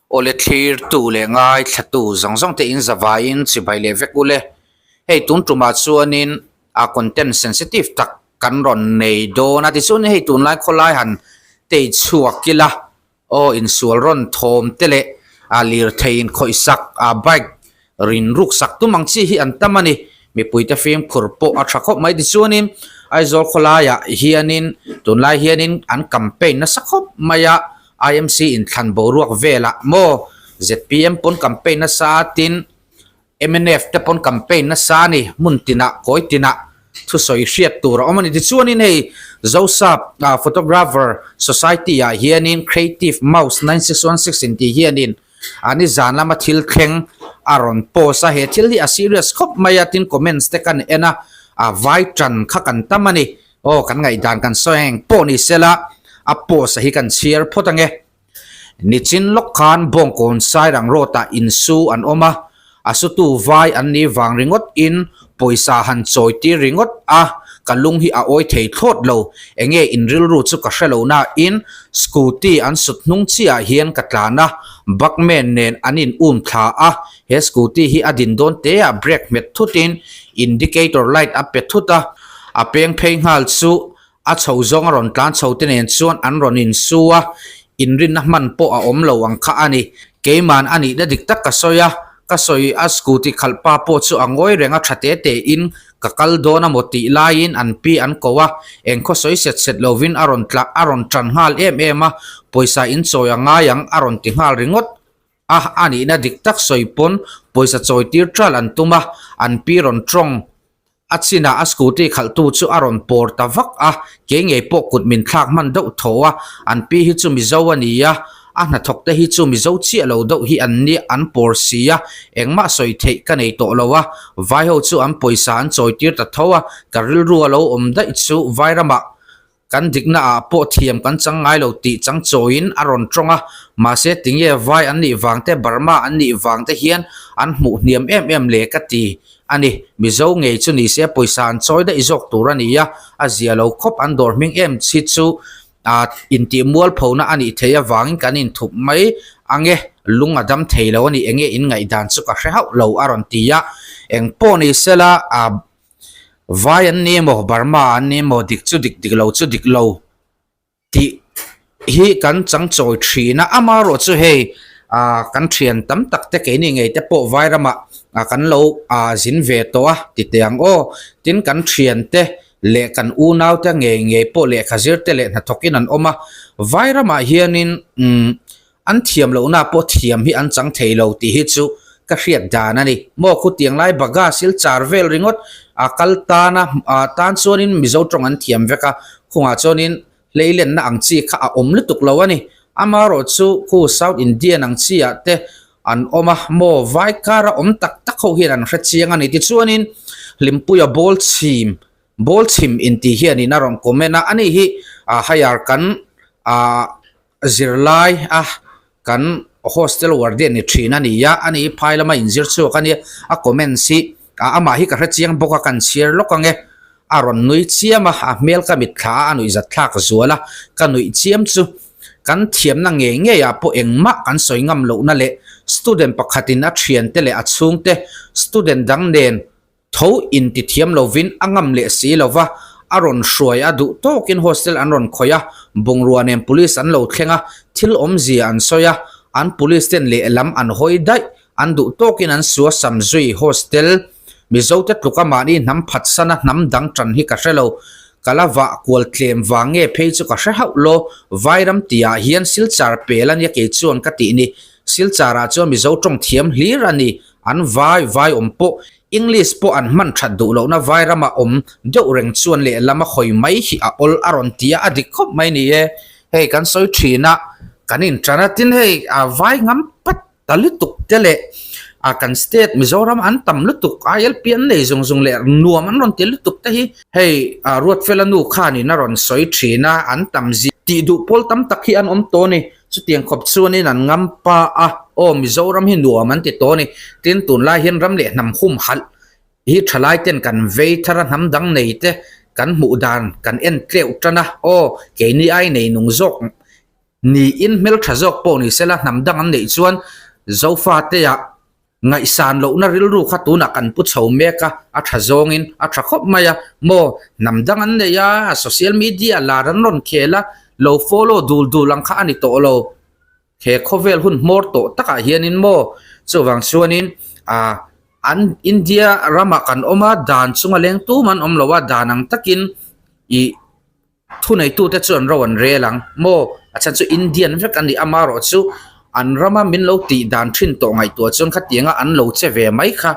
Awle thlirtu leh ngaithlatu zawng zawng te in zavaiin chibai leh vek ule. Hei tun tumah chuanin a content sensitive tak kan rawn nei dawn a tichuan hei tunlai khawlai han tei chhuak ila Aw insual rawn thawm te leh a lirthei inkhawih sak a bike rin ruk sak tum ang chi hi an tam a ni. Mipuite fimkhur pawh a tha khawp mai tichuanin Aizawl khawlaiah hianin tunlai hianin an campaign nasa khawp mai a, IMC inthlan boruak velah maw zpm pawn campaign nasa a tin Mnf te pawn campaign nasa a ni, hmun tinah, kawi tinah thusawi hriat tur a awm a ni. Tichuanin hei Zosap Photographer Society ah hianin Creative Mouse 9616 intih hianin a nizan lama thil thleng a rawn post a, he thil hi a serious khawp mai a, tin comments te kan en a, a vai tan kha kan tam a ni. Aw kan ngaihdan kan sawi ang pawh ni sela a post a hi kan chhiar phawt ange. Nichin lawk khan Bawngkawn Sairang Road ah insu an awm a, a sutu vai an nih vang ringawt in pawisa han chawi tir ringawt a, ka lung hi a awi thei thlawt lo, enge in rilru chu ka hre lo na in scooty an sut hnung chiah ah hian ka tlan a, Buckman nen an in um thla a, he scooty hi a din dawn te ah brake hmet thut in indicator light a pe thut a, a peng phei nghal chu A chho zawng a rawn tlan chho te nen chuan an rawn insu a, inrinna hman pawh a awm lo ang kha a ni. Keiman a nihna dik tak ka sawi a, ka sawi a scooty khalh pa pawh chu a ngawi reng a tha te te in ka kal dawn a maw tih laiin an pi an ko a, engkhaw sawi set set lovin a rawn tla a rawn tan nghal em em a, pawisa in chawi a ngai ang a rawn ti nghal ringawt a, a nihna dik tak sawi pawn pawisa chawi tir ṭal an tum a, an pi rawn tawng A chinah a scooty khalhtu chu a rawn pawr ta vak a, kei ngei pawh kut min thlak hman deuh tho a, an pi hi chu Mizo a ni a, a hnathawk te hi chu Mizo chiah lo deuh hi an ni, an pawr si a, engmah sawi theih ka nei tawh lo a, vai ho chu an pawisa an chawi tir ta tho a, ka rilru a lo awm daih chu vai ramah Kan dikna ah pawh thiam kan chang ngai lo tih chang chawiin a rawn tawng a, mahse tinge vai an nih vang te Burma an nih vang te hian an hmuh hniam em em le ka ti a ni. Mizo ngei chu ni se pawisa an chawi daih zawk tur a ni a, a zia lo khawp an dawr hming em chi chu ah intih mualphona a nih theih avangin kan inthup mai ange lung a dam thei lo a ni enge in ngaihdan chu ka hre hauh lo a rawn ti a, engpawh ni sela ah Vai an ni emaw Burma an ni emaw dik chu dik dik lo chu dik lo tih hi kan chang chawi thin a amaherawh chu hei ah kan thian tam tak te keini ngei te pawh vai ramah ah kan lo ah zin ve tawh a ti teh ang aw tin kan thian te leh kan unau te ngei ngei pawh lehkha zir te leh hnathawk in an awm a vai ramah hianin umm An thiam lohna pawh thiam hi an chang thei lo tih hi chu ka hriat dan a ni. Maw khutiang lai baga silchar vel ringawt a kal tana tan chuanin Mizo tawng an thiam vek a, khungah chuanin hleilenna ang chi kha a awm lutuk lo a ni. Amaherawh chu khu South Indian ang chi ah te an awm a, maw vai kara awm tak tak ho hian an hre chiang a ni. Tichuanin Hlimpuia ball chhim ball chhim intih hianin a rawn comment a, ani hi higher kan ah Zirlai a kan hostel warden ni thin a ni a, ani phai lama inzir chhuak a nia, a comments hi amah hi ka hre chiang bawk a, kan chhiar lawk ang e, a rawn nui chiam a, a hmel ka mitthla a, a nuih zat thlak zual a, ka nuih chiam chu kan thiamna ngei ngei ah pawh engmah kan sawi ngam lohna leh student pakhatin a thiante leh a chhungte student dang nen Tho inti thiam lovin a ngam leh si lo va, a rawn hruai a duh tawkin hostel an rawn khawih a, bungrua nen police an lo thleng a, thil awmzia an sawi a, an police ten lehlam an hawi daih, an duh tawkin an sua sam zui hostel Mizo te tluka mahni hnam phatsana hnam dang tan hi ka hre lo, ka la vah kual tlem vang nge phei chu ka hre hauh lo, Vairam tihah hian Silchar pel a nia kei chuan ka tih ni, Silcharah chuan Mizo tawng thiam hlir a ni, An vai vai awm pawh English pawh an hman that duh lohna vai rama awm deuh reng chuan lehlam a hawi mai hi a awl a rawn ti a, a dik khawp mai ni e. Hei kan sawi thin a, kan intan a tin hei a vai ngam pat ta lutuk te leh a kan state Mizoram an tam lutuk ILP an nei zung zung leh nuam an rawn ti lutuk te hi hei a Ruatfela nu khanin a rawn sawi thin a, an tam zia tih duh pawl tam tak hi an awm tawh a ni. Chutiang khawp chuanin an ngam pa a, aw Mizoram hi nuam an ti tawh a ni. Tin, tunlai hian ram leh hnam humhalh hi thalai ten kan vei thar a, hnam dang nei te kan hmuh dan kan en tleuh tan a, aw keini ai nei nung zawk Niin hmeltha zawk pawh ni sela hnam dang an neih chuan Zofatea ngaihsan lohna rilru kha tunah kan pu chho mek a, a tha zawngin a tha khawp mai a, maw hnam dang an nei a, social media lar an rawn khel a, lo follow dul dul ang kha a ni tawh lo. He khawvel hun hmawr tawh takah hianin maw chuvang chuanin ah an India ramah kan awm a, dan chunga leng tum an awm lo a, dan ang takin ih Thuneitute chu an ro an rel ang maw? A chhan chu Indian vek a ni amarawh chu an rama min lo tih dan thin tawh ngaihtuah chuan khatianga an lo che ve mai kha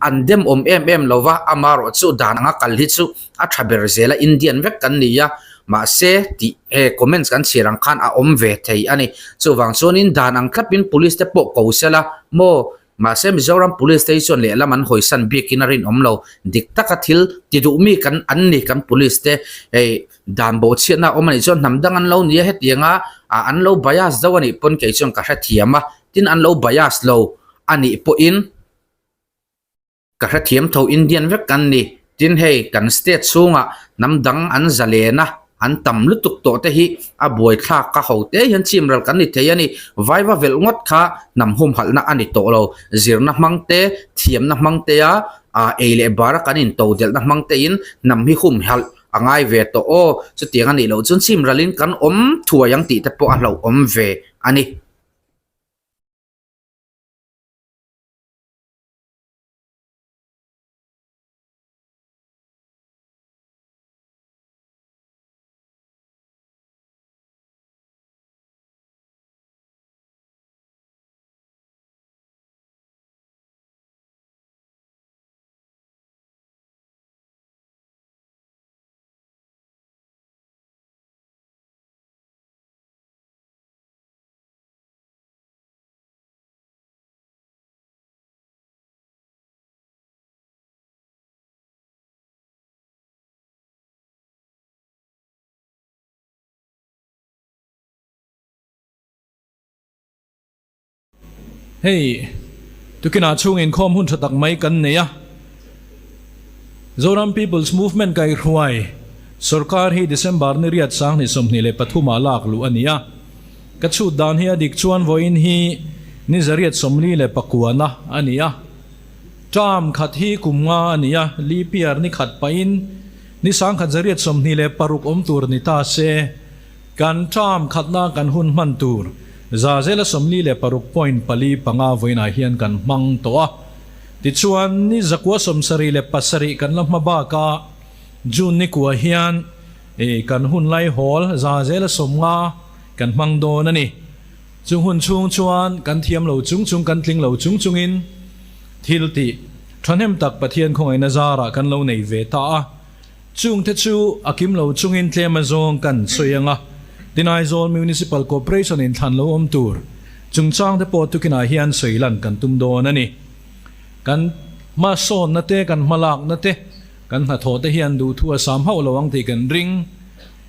an dem awm em em lo va, amarawh chu dan anga kal hi chu a tha ber zel a, Indian vek kan ni a, mahse tih he comments kan chhiar ang khan a awm ve thei a ni. Chuvang chuanin dan ang thlapin police te pawh ko sela maw? Mahse Mizoram Police te hi chuan lehlam an hawisan bikin a rinawm lo. Dik taka thil ti duh mi kan an ni kan Police te hei dan bawhchhiatna a awm a nih chuan hnam dang an lo nia hetianga an lo bias deuh a nih pawn kei chuan ka hrethiam a, tin an lo bias lo a nih pawhin Ka hrethiam tho Indian vek kan ni. Tin hei kan state chhungah hnam dang an zalen a, an tam lutuk tawh te hi a buaithlak ka ho te hian chimral kan ni thei a ni. Vaiva velh ngawt kha hnam humhalhna a ni tawh lo. Zirna hmang te, thiamna hmang te a, ei leh bara kan intodelhna hmang tein hnam hi humhalh a ngai ve tawh aw. Chutiang a nih loh chuan chimralin kan awm thuai ang tih te pawh a hlauhawm ve a ni. Hei, tukinah chhung inkhawm hun tha tak mai kan nei a. Zoram People's Movement kaihruai sorkar hi December ni riat sanghnih 23 ah lak luh a ni a. Ka chhut dan hi a dik chuan vawiin hi ni zariat 49 na a ni a. Term khat hi kum nga a ni a, leap year ni khat pahin ni 1126 awm tur ni ta se, kan term khatna kan hun hman tur za zela 46 point pali panga vawiinah hian kan hmang tawh a. Tichuan ni zakua 77 kan la hma bak a, June ni kua hian kan hun lai hawl za zela 50 Kan hmang dawn a ni. Chung hun chhung chuan kan thiam lo chung chung kan tling lo chung chungin thil tih thahnem tak Pathian khawngaihna zarah kan lo nei ve ta a. Chungte chu a kim lo chungin tlem azawng kan sawi ang a. Tin Aizawl Municipal Corporation in thlan lo awm tur chungchangte pawh tukinah hian sawi lan kan tum dawn a ni. Kan hmasawnna te, kan hmalakna te, kan hnathawh te hian duhthu a sam hauh lo ang tih kan ring.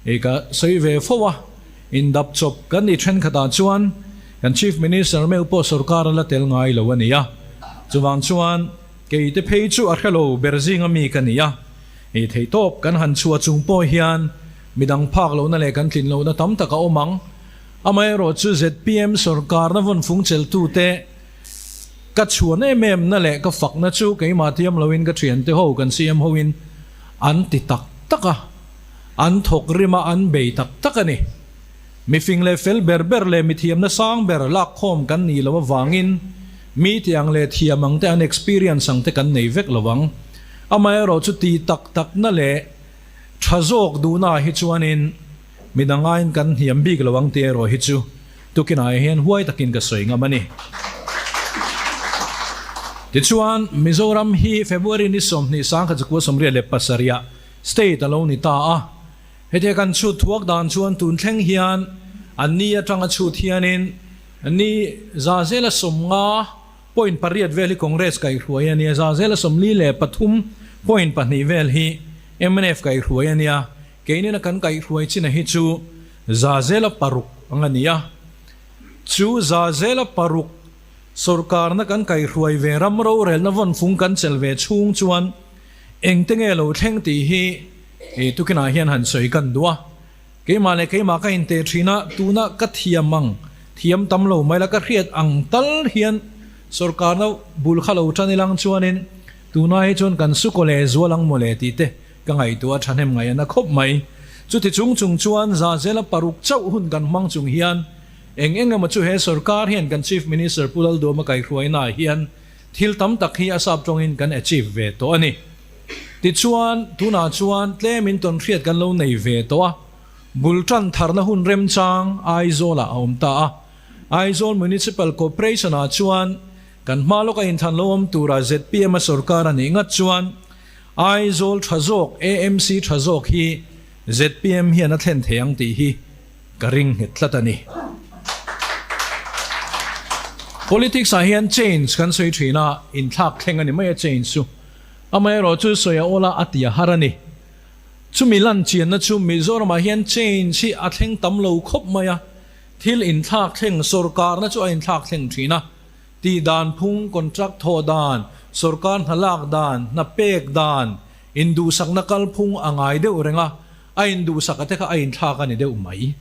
Hei ka sawi ve fo a, indap chawp kan ni thenkhatah chuan kan Chief Minister meuh pawh sorkar a la tel ngai lo a ni a, chuvang chuan kei te phei chu a hrelo ber zinga mi ka ni a, hei theihtawp kan han chhuah chung pawh hian midang phak lohna leh kan tlin lohna tam tak a awm ang. Amaherawh chu zpm sorkarna vawn fung cheltute ka chhuan em em na leh ka fakna chu keimah thiam loin ka thiante ho kan CM hoin an ti tak tak a. An thawk rima an bei tak tak a ni. Mifing leh fel ber ber leh mithiamna sang ber lakkhawm kan nih loh avangin mi tiang leh thiam ang te an experience ang te kan nei vek lo ang. Amaherawh chu ti tak takna leh tha zawk duhnaah hi chuanin midang aiin kan hniam bik lo ang tih erawh hi chu tukinah hian huai takin ka sawi ngam a ni. Tichuan, Mizoram hi February ni 20 1987 ah State a lo ni ta a, hetia kan chhut thuak dan chuan tun thleng hian an ni atanga chhut hianin ni za zela 50 point pariat vel hi Congress kaihhruai a nia, za zela 43 point pahnih vel hi mnf kaihhruai a nia, keinina kan kaihhruai china hi chu za zela paruk ang a ni a, chu za zela paruk sorkarna kan kaihhruai ve ram rorelna vawnfung kan chelh ve chhung chuan Engte nge lo thleng tih hi tukinah hian han sawi kan duh a. Keimah leh keimah ka inteh thin a, tuna ka thiam ang, thiam tam lo mai la ka hriat ang tal hian sorkarna bul kha lo tan ilang chuanin tuna hi chuan kan su kaw leh zual ang mawle tih te ka ngaihtuah a thahnem ngaih a na khawp mai. Chuti chung chung chuan zahzela paruk chauh hun kan hmang chung hian eng eng emaw chu he sorkar hian kan Chief Minister Pu Lalduama kaihruainaah hian thil tam tak hi a sap tawngin kan achieve ve tawh a ni. Tichuan, tunah chuan tlemin tawnhriat kan lo nei ve tawh a, bul tan tharna hun remchang Aizawlah a awm ta a. Aizawl Municipal Corporation-ah chuan kan hma lawka inthan lo awm tura zpm a sorkar a nih ngat chuan Aizawl tha zawk, AMC tha zawk hi zpm hian a thlen thei ang tih hi ka ring nghet tlat a ni. Politics-ah hian change kan sawi thin a, inthlak thleng a ni mai a change chu. Amaherawh chu sawi a awl a, a ti a har a ni. Chumi lan chianna chu Mizoramah hian change hi a thleng tam lo khawp mai a, thil inthlak thleng sorkarna chu a inthlak thleng thin a, tih dan phung, contract thawh dan, sorkar hna lak dan, hna pek dan, induhsakna kalphung a ngai deuh reng a, a induhsak a te kha a inthlak a ni deuh mai.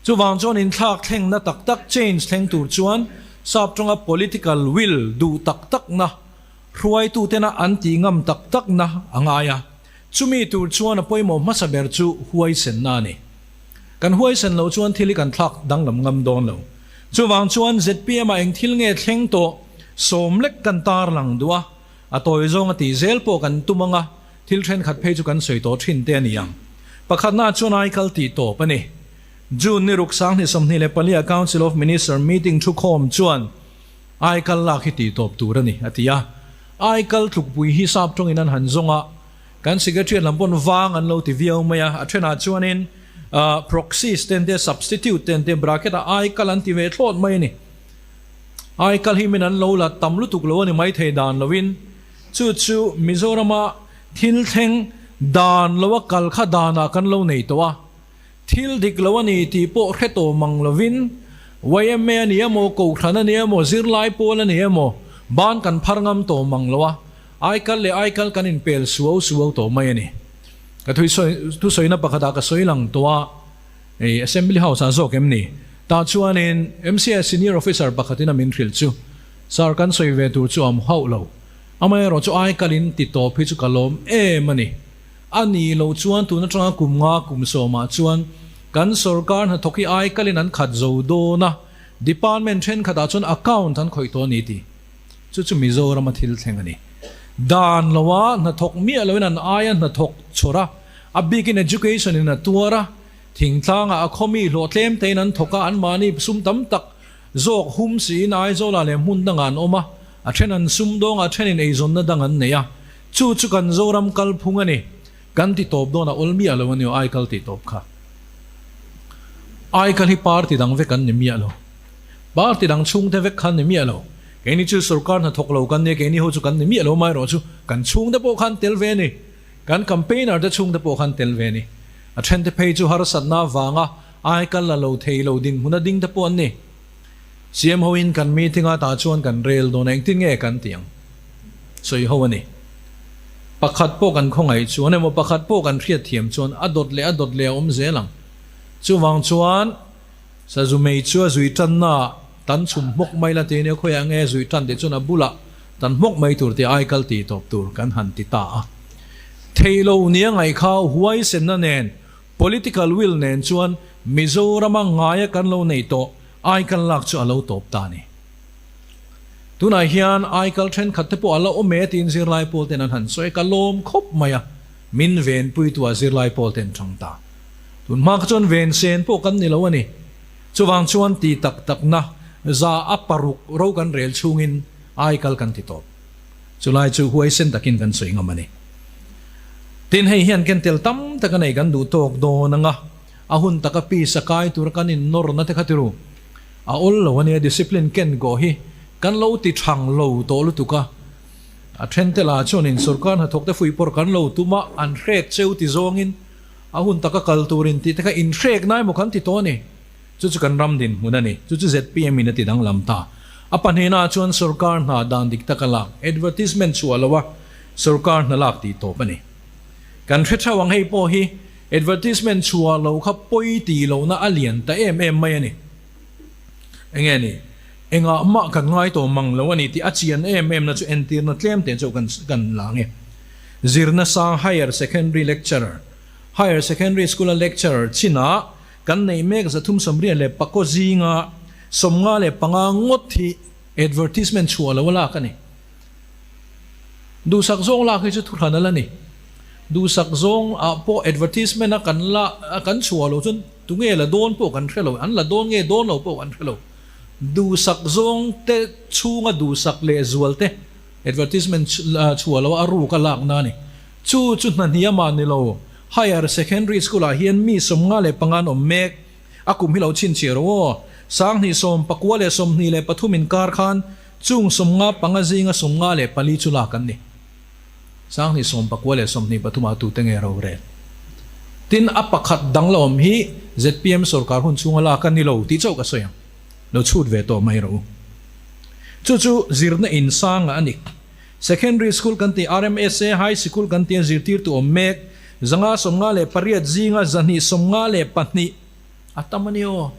Chuvang chuan inthlak thlengna tak tak change thleng tur chuan sap tawnga political will duh tak takna, Hruaitutena an tih ngam tak takna a ngai a, chumi tur chuan a pawimawh hmasa ber chu huaisenna a ni. Kan huaisen loh chuan thil hi kan thlak danglam ngam dawn lo. Chuvang chuan ZPM-ah eng thil nge thleng tawh sawm lek kan tar lang duh a, a tawi zawng a tih zel pawh kan tum ang a, thil thenkhat phei chu kan sawi tawh thin te a ni ang. Pakhatna chuan aikal tih tawp a ni. June ni ruk 2024 a Council of Minister meeting thukhawm chuan, Aikal lak hi tih tawp tur a ni, a ti a. Aikal tlukpui hi sap tawngin an han zawng a, kan secretariat lam pawn vang an lo ti viau mai a, a thenah chuanin proxies ten te, substitute ten te bracket ah aikal an ti ve thlawt mai a ni. Aikal hi min an lo la tam lutuk lo a ni mai thei dan loin chu chu Mizorama thil thleng dan loa kal kha danah kan lo nei tawh a. Thil dik lo a ni tih pawh hre tawh mang lovin, yma a ni emaw, Kohhran a ni emaw, zirlai pawl a ni emaw, ban kan phar ngam tawh mang lo a, aikal leh aikal kan inpel suau suau tawh mai a ni. Ka thusawina pakhatah ka sawi lang tawh a, hei Assembly House ah zawk em ni? Tah chuanin MCI Senior Officer pakhatin a min hrilh chu, Sir kan sawi ve tur chu a awm hauh lo, amaherawh chu aikalin ti tawp hi chu ka lawm em a ni. A nih loh chuan tun atanga kum nga kum sawmah chuan kan sorkar hnathawk hi ai kalin an khat zo dawn a, department thenkhatah chuan account an khawih tawh a ni tih chu chu Mizorama thil thleng a ni. Dan loa hnathawk miah loin an aia hnathawk chhawr a, a bikin education in a tuar a, thingtlangah a khawmi hlawh tlem tein an thawk a, anmahni sum tam tak zawk hum siin Aizawlah leh hmun dangah an awm a, a then an sumdawng a, a thenin eizawnna dang an nei a. Chu chu kan Zoram kalphung a ni. Kan ti tawp dawn a awl miah lo a ni aw, aikal tih tawp kha. Aikal hi party dang vek an ni miah lo. Party dang chhungte vek kha an ni miah lo. Keini chu sorkar hnathawk lo kan nia, keini ho chu kan ni miah lo mai erawh chu kan chhungte pawh khan tel ve a ni. Kan campaigner te chhungte pawh khan tel ve a ni. A thente phei chu harsatna avanga aikal la lo thei lo dinhmun a ding te pawh an ni. CM hoin kan meeting a tah chuan kan rel dawn a, engtin nge kan tih ang? Sawi ho a ni. Pakhat pawh kan khawngaih chuan emaw pakhat pawh kan hriat thiam chuan a dawt leh a dawt leh a awm zel ang. Chuvang chuan sazu mei chu a zui tanna ah tan chhum hmawk mai la tih ania khawiah nge zui tan tih chuan a bulah tan hmawk mai tur tih aikal tih tawp tur kan han ti ta a. Theilo nia ngaih kha huaisenna nen Political will nen chuan Mizorama ngaia kan lo nei tawh aikal lak chu a lo tawp ta a ni. Tunah hian aikal thenkhat te pawh a la awm e tiin zirlai pawl ten an han sawi a, ka lawm khawp mai a, min venpuitu ah zirlai pawl ten chang ta. Tun hma kha chuan ven sen pawh kan ni lo a ni. Chuvang chuan ti tak takna za a paruk ro kan rel chhungin aikal kan ti tawp. Chulai chu huaisen takin kan sawi ngam a ni. Tin, hei hian ken tel tam tak a nei kan duh tawk dawn ang a, a hun taka peace a kai tura kan innawrna te kha ti ru. A awl lo a nia, discipline ken kawh hi kan lo ti thang lo tawh lutuk a. A then te lah chuanin sorkar hnathawk te fuihpawrh kan lo tum a, an hrek cheu ti zawngin a hun taka kal turin tih te kha inhrek na emaw kan ti tawh a ni. Chu chu kan ram dinhmun a ni. Chu chu zpm in a ti danglam ta. A pahnihnaah chuan sorkar hna dan dik taka lak, advertisement chhuah loa sorkar hna lak tih tawp a ni. Kan hre theuh ang hei pawh hi Advertisement chhuah loh kha pawi tih lohna a lian ta em em mai a ni. Enge ni? Engah mah kan ngai tawh mang lo a ni tih a chian em em na chu entirna tlem te chu kan kan la nge. Zirna sang Higher Secondary Lecturer, Higher Secondary School a lecturer chinah kan neih mek 339 zinga 55 ngawt hi advertisement chhuah lo a lak a ni. Duhsak zawng lak hi chu thuhran a la ni. Duhsak zawng ah pawh advertisement a kan la a kan chhuah loh chuan tunge la dawn pawh kan hre lo, an la dawn nge dawn lo pawh kan hre lo. Duhsak zawng te chhunga duhsak leh zual te advertisement chhuah loh a ruk a lak na a ni. Chu chu hna hniam ah ni lo, Higher Secondary School ah hian mi 55 an awm mek. A kum hi lo chhinchhiah rawh aw. 2023 inkar khan Chung 55 zinga 54 chu lak an ni. 2023 ah tute nge rorel? Tin, a pakhat dang la awm hi zpm sorkar hun chhunga lak a ni lo tih chauh ka sawi ang. Lo chhut ve tawh mai rawh u. Chu chu zirna in sanga a ni. Secondary school kan tih, RMSA High Sikul kan tih a zirtirtu awm mek 558 zinga 292 A tam a ni aw.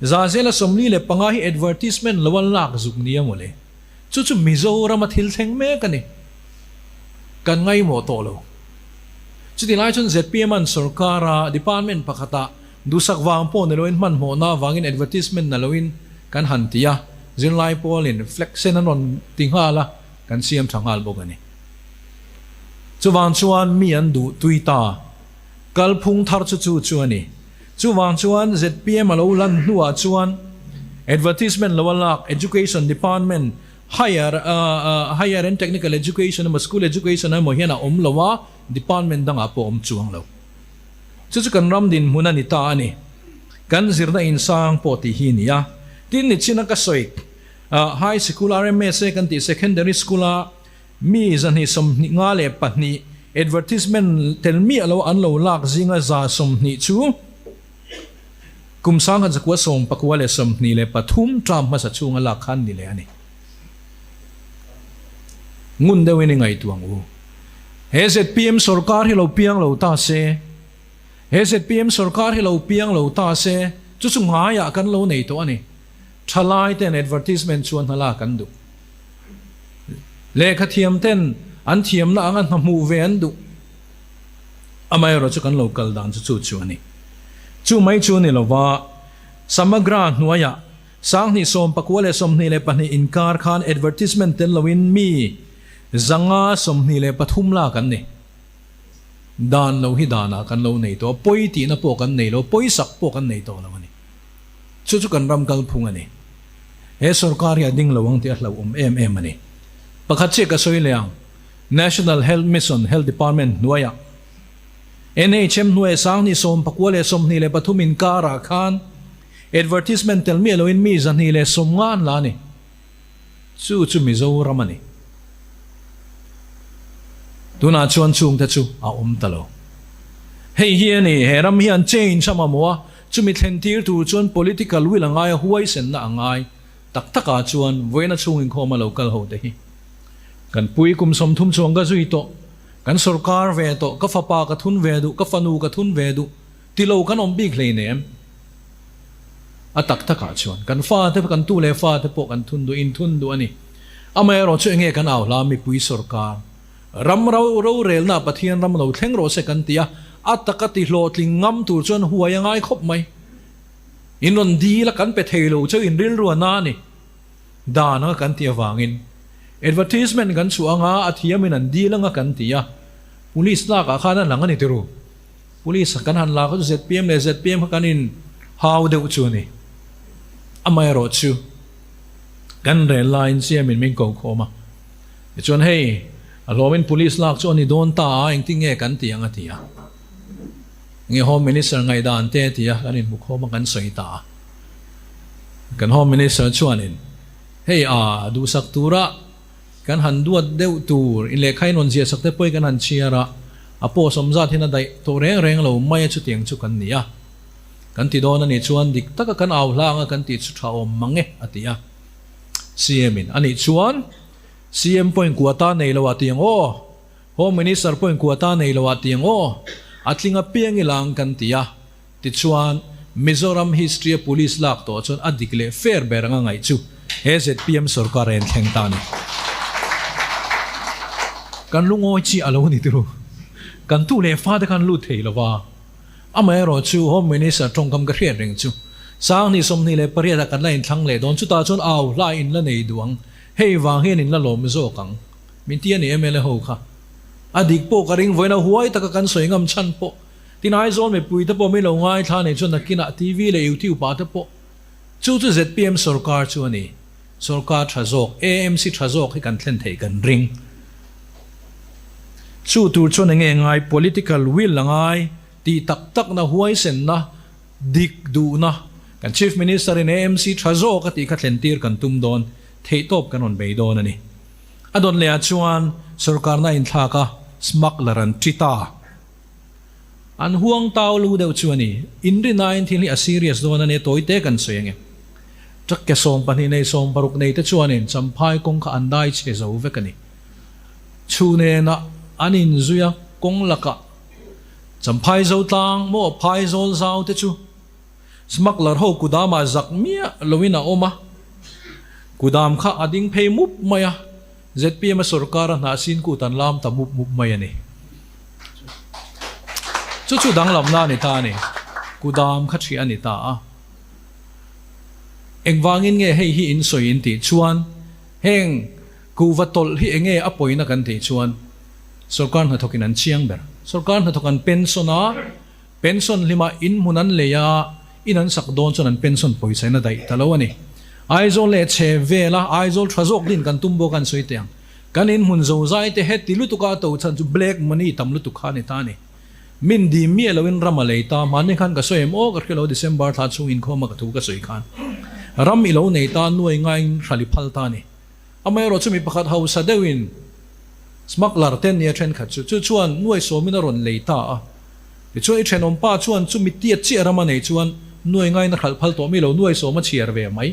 Zazela 45 hi advertisement lo a lak zuk nia mawle. Chu chu Mizoram a thil thleng mek a ni. Kan ngaihmawh tawh lo. Chuti lai chuan zpm an sorkar a department pakhatah duhsak vang pawh ni loin hmanhmawhna avangin advertisement na loin kan han ti a, zirlai pawlin flag sen an rawn ti nghal a, kan siam tha nghal bawk a ni. Chuvang chuan mi an duh tui ta. Kalphung thar chu chu chu a ni. Chuvang chuan zpm a lo lan hnuah chuan advertisement lo a lak Education Department, Higher Higher and Technical Education emaw School Education emaw hian a awm lo a, department dangah pawh a awm chuang lo. Chu chu kan ram dinhmun a ni ta a ni. Kan zirna insang pawh tih hi a ni a. Tin, nichina ka sawi High Sikul RMSA kan tih Secondary School-a Mi 222 advertisement tel miah lo an lo lak zinga 120 chu kum 1993 term hmasa chhunga lak khan ni leh a ni. Ngun deuhin i ngaihtuah ang u. He zpm sorkar hi lo piang lo ta se, he zpm sorkar hi lo piang lo ta se, chu chu ngaiah kan lo nei tawh a ni. Thalai ten advertisement chuan hna lak an duh. Lehkha thiam ten an thiamna anga hna hmuh ve an duh. Amaherawh chu kan lo kal dan chu chu chu a ni. Chu mai chu ni lova Samagra hnuaiah 2019-22 inkar khan advertisement tel loin mi 523 lak an ni. Dan lo hi danah kan lo nei tawh a, pawi tihna pawh kan nei lo, pawisak pawh kan nei tawh lo a ni. Chu chu kan ram kalphung a ni. He sorkar hi a ding lo ang tih a hlauhawm em em a ni. Pakhat chiah ka sawi leh ang, National Health Mission, Health Department hnuaiah NHM hnuaia 2019-23 inkarah khan advertisement tel miah loin mi 250 an la a ni. Chu chu Mizoram a ni. Tunah chuan chungte chu a awm ta lo. Hei hi a ni, he ram hian change a mamawh a, chumi thlen tir tur chuan political will a ngai a, huaisenna a ngai. Tak takah chuan vawiina chhung inkhawm a lo kal ho te hi kan pui kum 30 chuang ka zui tawh, kan sorkar ve tawh, ka fapa ka thun ve duh, ka fanu ka thun ve duh ti lo kan awm bik hleinem. A tak takah chuan kan fate, kan tu leh fate pawh kan thun duh, inthun duh a ni. Amaherawh chu enge kan au hla mipui sorkar ram ro rorelna Pathian ram lo thleng rawh se kan ti a, a taka ti hlawhtling ngam tur chuan huai a ngai khawp mai. In rawn dil a kan pe thei lo cheu in rilru a na a ni. Dan anga kan tih avangin advertisement kan chhuah anga a thiamin an dil anga kan ti a, police lakah khan a lang a ni tiru. Police kan han lak chu zpm leh zpm kha kan in hau deuh chu a ni. Amaherawh chu kan rel laiin siamin min ko khawm a, tichuan hei a hlawmin police lak chu a ni dawn ta a, engtin nge kan ti ang a ti a. Nge Home Minister ngaihdan te a ti a, kan inhmu khawm a kan sawi ta a. Kan Home Minister chuanin hei a duhsak tura Kan han duat deuh tur in lehkha in rawn ziah sak te pawh hi kan han chhiar a, a post awm zat hian a daih tawh reng reng lo mai a chutiang chu kan ni a. Kan ti dawn a nih chuan dik taka kan au hla anga kan tih chu tha awm mang e a ti a. CM in a nih chuan CM pawhin quota nei lo ah tiang aw, Home Minister pawhin quota nei lo ah tiang aw. A tling apiang i lang kan ti a, tichuan Mizoram history a police lak tawh chuan a dik leh fair ber anga ngaih chu he zpm sorkar a inthleng ta a ni. Kan lungawi chi a lo ni turu. Kan tu leh fate khan lut thei lo va. Amaherawh chu Home Minister tawngkam ka hriat reng chu Sanghnih 28 ah kan la inthlang leh dawn chutah chuan au hla in la nei duh ang, hei vang hian in la lawm zawk ang. Min ti a ni mla ho kha. A dik pawh ka ring vawiin a huai taka kan sawi ngam chhan pawh tin Aizawl mipui te pawh min lo ngaithla nei chuan nakinah TV leh YouTube ah te pawh chu chu zpm sorkar chu a ni. Sorkar tha zawk, AMC tha zawk hi kan thlen theih kan ring. Chu tur chuan enge ngai political will a ngai tih tak takna huaisenna dik duhna kan Chief Minister in AMC tha zawk a tih kha thlen tir kan tum dawn theihtawp kan rawn bei dawn a ni. A dawn leh ah chuan sorkarna inthlak a smuggler an ṭi ta. An huang tau lu deuh chu a ni. Inrinain thil hi a serious dawn a nia tawi te kan sawi ange. Truck ke 12 nei 60 nei te chuanin Champhai kawng kha an dai chhe zo vek a ni. Chhu nena an inzui a kawng lakah Champhai Zotlang maw Phaizawl zau te chu Smuggler ho kudamah zak miah loin a awm a, kudam kha a ding phei mup mai a, zpm a sorkar a hnah sin kut an lam ta mup mup mai a ni. Chu chu danglamna a ni ta a ni, kudam kha ṭhiah a ni ta a. Engvangin nge hei hi in sawi in tih chuan heng kuhva tawlh hi enge a pawina kan tih chuan sorkar hnathawkin an chiang ber. Sorkar hnathawk an pension a, Pension hlima in hmun an lei a, in an sak dawn chuan an pension pawisa in a daih ta lo a ni. Aizawl leh chhe vela Aizawl tha zawk din kan tum bawk a an sawi teh ang. Kan in hmun zozai te heti lutuk a to chhan chu black money tam lutuk kha a ni ta a ni. Min dim miah loin ram a lei ta, mahni khan ka sawi em aw ka hria lo December thla chhung inkhawm a ka thu ka sawi khan ram i lo nei ta nuai ngaiin hrali phal ta a ni. Amaherawh chu mi pakhat hausa deuhin smuggler te nia thenkhat chu chu chuan nuai sawmin a rawn lei ta a. Tichuan i thenawm pa chuan chumi tiat chiah ram a nei chuan nuai ngaina hralh phal tawh mi lo nuai sawm a chhiar ve mai.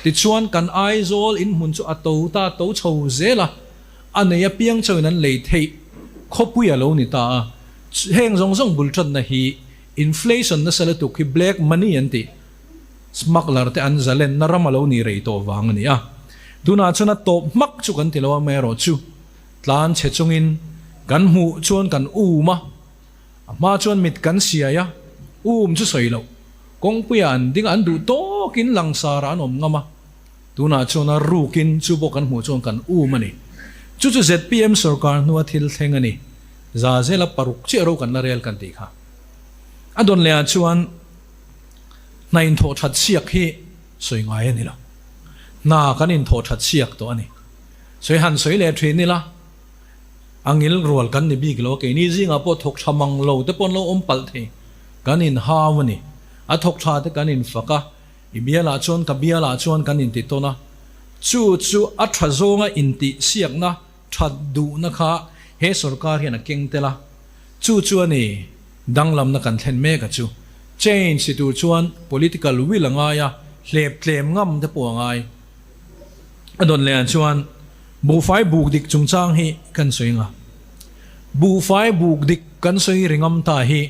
Tichuan kan Aizawl in hmun chu a to ta to chho zel a, a nei apiang chauhin an lei theih khawpui a lo ni ta a. Heng zawng zawng bul tanna hi inflation nasa lutuk hi black money an tih smuggler te an zalenna ram a lo ni rei tawh vang a ni a. Tunah chuan a tawp hmak chu kan ti lo a, amaherawh chu tlan chhe chungin kan hmuh chuan kan um a. A hma chuan mit kan siai a, um chu sawi loh. Kawngpuia an ding a, an duh tawkin langsarah an awm ngam a. Tunah chuan a rukin chu bawk kan hmuh chuan kan um a ni. Chu chu zpm sorkar hnua thil thleng a ni. Za zela paruk chiah ro kan la rel kan tih kha. A dawn lehah chuan hna inthawh that siak hi sawi ngai a ni lo. Hna kan inthawh that siak tawh a ni. Sawi han sawi leh thin ila. A ngil rual kan ni bik lo a, keini zingah pawh thawk tha mang lo te pawh an lo awm palh thei. Kan inhau a ni. A thawk tha te kan infak a, i bialah chuan ka bialah chuan kan inti tawn a. Chu chu a tha zawnga intih siakna that duhna kha he sorkar hian a keng tel a. Chu chu a ni danglamna kan thlen mek a chu. Change ti tur chuan political will a ngai a, hlep tlem ngam te pawh a ngai. A dawn leh ah chuan buhfai buk dik chungchang hi kan sawi nga. Buhfai buk dik kan sawi ringam ta hi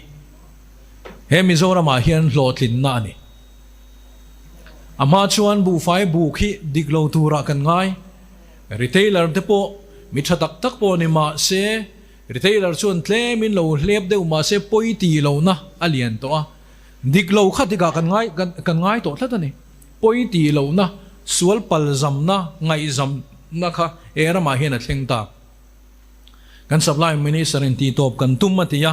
he Mizoram ah hian hlawhtlinna a ni. A hma chuan buhfai buk hi dik lo turah kan ngai. Retailer te pawh mi tha tak tak pawh ni mah se retailer chuan tlemin lo hlep deuh mah se pawi ti lohna a lian tawh a. Dik lo kha tikah kan ngai kan ngai tawh tlat a ni. Pawi tih lohna, sual palzamna, ngaihzamna kha he ramah hian a thleng ta. Kan Supply Minister in tihtawp kan tum a ti a,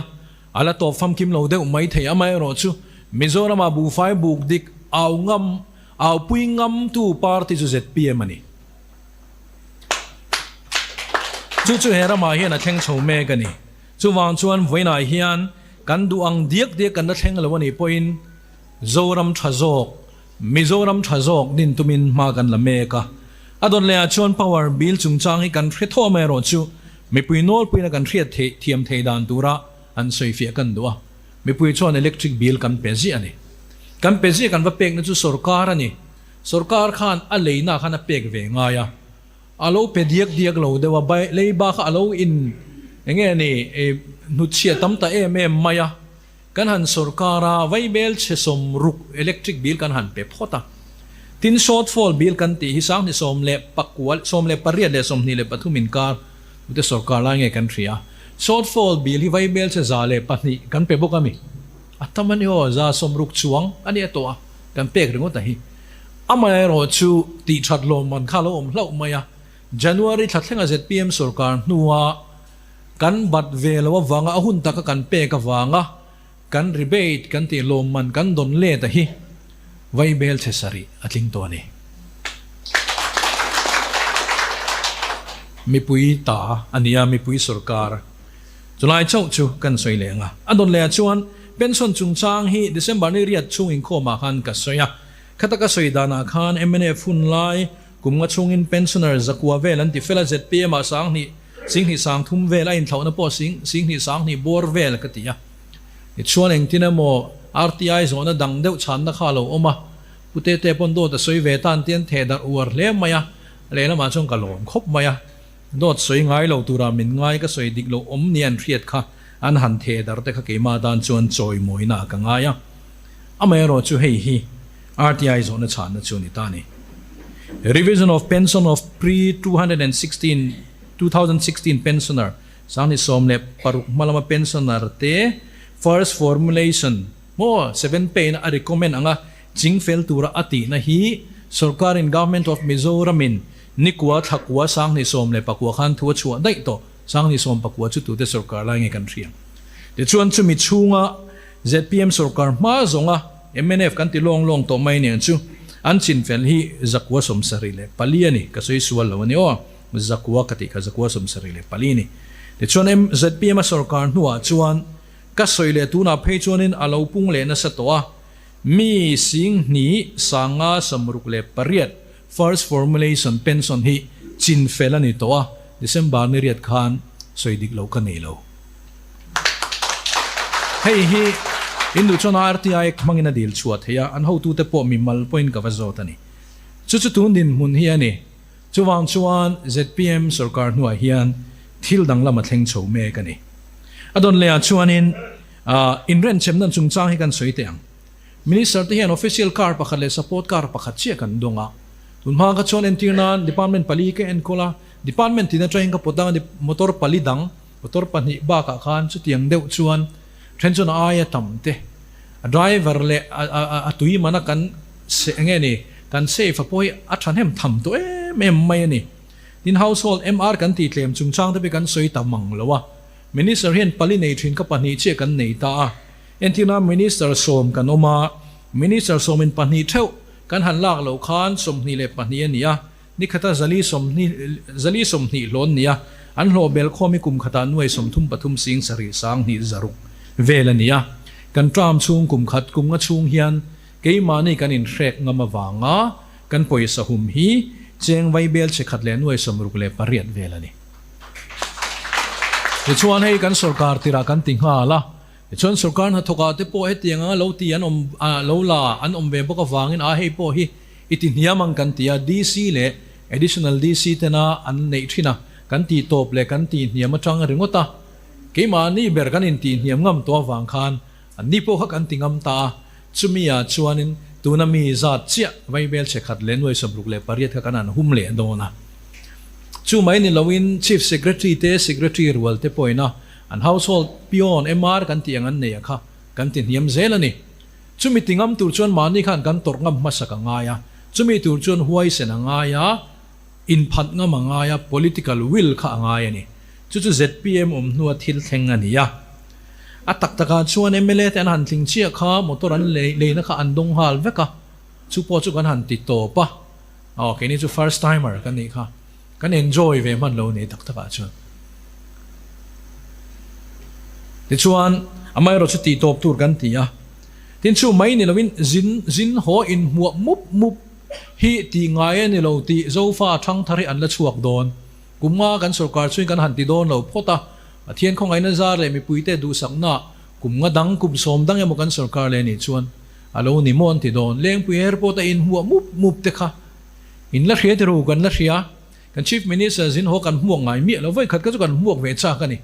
a la tawp famkim lo deuh mai thei. Amaherawh chu Mizoramah buhfai buk dik au ngam, au pui ngamtu party chu zpm a ni. Chu chu he ramah hian a thleng chho mek a ni. Chuvang chuan vawiinah hian kan duh ang diak diak kan la thleng lo a nih pawhin Zoram tha zawk, Mizoram tha zawk din tumin hma kan la mek a. A dawn lehah chuan power bill chungchang hi kan hre thaw mai erawh chu mipui nawlpuina kan hriat theih thiam thei dan tura an sawifiah kan duh a. Mipui chuan electric bill kan pe ziah a ni. Kan pe ziah kan va pekna chu sorkar a ni. Sorkar khan a leina khan a pek ve ngai a. A lo pe diak diak lo deuh a, leiba kha a lo in Enge ni hnutchhiah tam ta em em mai a, kan han sorkar a, vaibel chhe 60 electric bill kan han pe phawt a. Tin shortfall bill kan tih hi 2019, 18 leh 23 inkar tute sorkar lai nge kan hria. Shortfall bill hi vaibel chhe 102 kan pe bawk a mi? A tam a ni aw, 60 chuang a nia tawh a, kan pek ringawt a hi. Amaherawhchu tih that lawmman kha a lo awm hlauh mai a. January thla thlenga zpm sorkar hnua kan bat ve lo avanga a hun taka kan pek avanga kan rebate kan tih lawmman kan dawn let a hi vaibel chhe sarih a tling tawh a ni. Mipui ta a ni a, mipui sorkar chulai chauh chu kan sawi leh ang a. A dawn leh ah chuan pension chungchang hi December ni riat chhung inkhawmah khan ka sawi a, khata ka sawi danah khan mnf hun lai Kum nga chhungin pensioner 900 vel an ti fel a, zpm ah 2000, 2030 vel a inthlauhna pawh sing, 2020 bawr vel ka ti a. Tichuan engtin emaw RTI zawhna dang deuh chhanna kha a lo awm a, Pu Tete pawn dawt a sawi ve tan tian theh darh uar hle mai a, lehlamah chuan ka lawm khawp mai a. Dawt sawi ngai lo tura min ngai ka sawi dik loh awm ni an hriat kha an han theh darh te kha keimah tan chuan chawimawina ah ka ngai a. Amaherawh chu hei hi RTI zawhna chhanna chu a ni ta a ni. Revision of Pension of Pre 216, 2016 Pensioner, 2016 hma lama pensioner te first formulation maw seven pay na a recommend anga chingfel tura a tihna hi sorkarin Government of Mizoram in nikua thlakua 2019 khan thu a chhuah daih tawh 2019 chu tute sorkar lai nge kan hria. Tichuan chumi chhunga Zpm sorkar hma zawnga mnf kan ti lawng lawng tawh mai nen chu an chinfel hi 974 a ni, ka sawi sual lo a ni aw, zakua ka tih kha 974 a ni. Tichuan zpm a sorkar hnuah chuan ka sawi leh tunah phei chuanin a lo pung leh nasa tawh a, mi 2568 first formulation pension hi chinfel a ni tawh a, December ni riat khan sawi dik loh ka nei lo. Hei hi in duh chuan RTI hmangin a dil chhuah theih a, an hotute pawh mimal pawhin ka va zawt a ni. Chu chu tun dinhmun hi a ni. Chuvang chuan zpm sorkar hnuah hian thil danglam a thleng chho mek a ni. A dawn lehah chuanin inrenchemna chungchang hi kan sawi teh ang. Minister te hian official car pakhat leh support car pakhat chiah kan dawng a. Tun hma kha chuan entir nan department pali ka enkawl a, department tin atangin ka pawt ang a, motor pali dang, motor pahnih bakah khan chutiang deuh chuan then chuan a aia tam te, a driver leh a tui mana kan enge ni kan safe a pawh hi a thahnem tham tawh em em mai a ni. Tin household MR kan tih tlem chungchang te pawh hi kan sawi ta mang lo a, Minister hian pali nei thin kha pahnih chiah kan nei ta a. Entirna Minister sawm kan awm a, Minister sawmin pahnih theuh kan han lak loh khan 22 a ni a, ni khata zali sawmhnih zali 20 hlawn ni a, an hlawh bel khawm hi kum khatah nuai 33 7 20 600 vel a ni a. Kan term chhung kum khat kum nga chhung hian keimahni kan inhrek ngam avanga kan pawisa hum hi cheng vaibel chhe khat leh nuai 68 vel a ni. Tichuan hei kan sorkar tirah kan ti nghal a. Tichuan sorkar hnathawkah te pawh hetiang anga lo ti an awm lo la an awm ve bawk avangin a hei pawh hi i ti hniam ang kan ti a, DC leh Additional DC tena an neih thin a, kan tih tawp leh kan tih hniam atang ringawt a, keimahni ber kan intih hniam ngam tawh avang khan anni pawh kha kan ti ngam ta a, chumi ah chuanin tuna mi zat chiah vaibel chhe khat leh nuai 68 kha kan han hum leh dawn a. Chu mai ni loin Chief Secretary te Secretary rual te pawhin a An household peon MR kan tih ang an nei a kha kan ti hniam zel a ni. Chumi ti ngam tur chuan mahni khan kan tawrh ngam hmasak a ngai a, chumi tur chuan huaisen a ngai a, inphat ngam a ngai a, political will kha a ngai a ni. Chu chu zpm awm hnua thil thleng a ni a. A tak takah chuan mla te an han tling chiah kha motor an leina kha an dawng nghal vek a, chu pawh chu kan han ti tawp a. Aw keini chu first timer kan nih kha. Kan enjoy ve hman lo ni tak takah chuan. Tichuan, amaherawh chu tih tawp tur kan ti a. Tin chu mai ni loin zin zin haw inhmuah mup mup hi tih ngai a ni lo tih Zofa thangthar hi an la chhuak dawn. Kum nga kan sorkar chungin kan han ti dawn lo phawt a. Pathian khawngaihna zar leh mipuite duhsakna kum nga dang kum sawm dang emaw kan sorkar leh nih chuan a lo ni maw an ti dawn. Lengpui airport a inhmuah mup mup te kha In la hria tiro kan la hria. Kan Chief Minister zin haw kan hmuak ngai miah lo. Vawikhat kha chu kan hmuak ve chak a ni.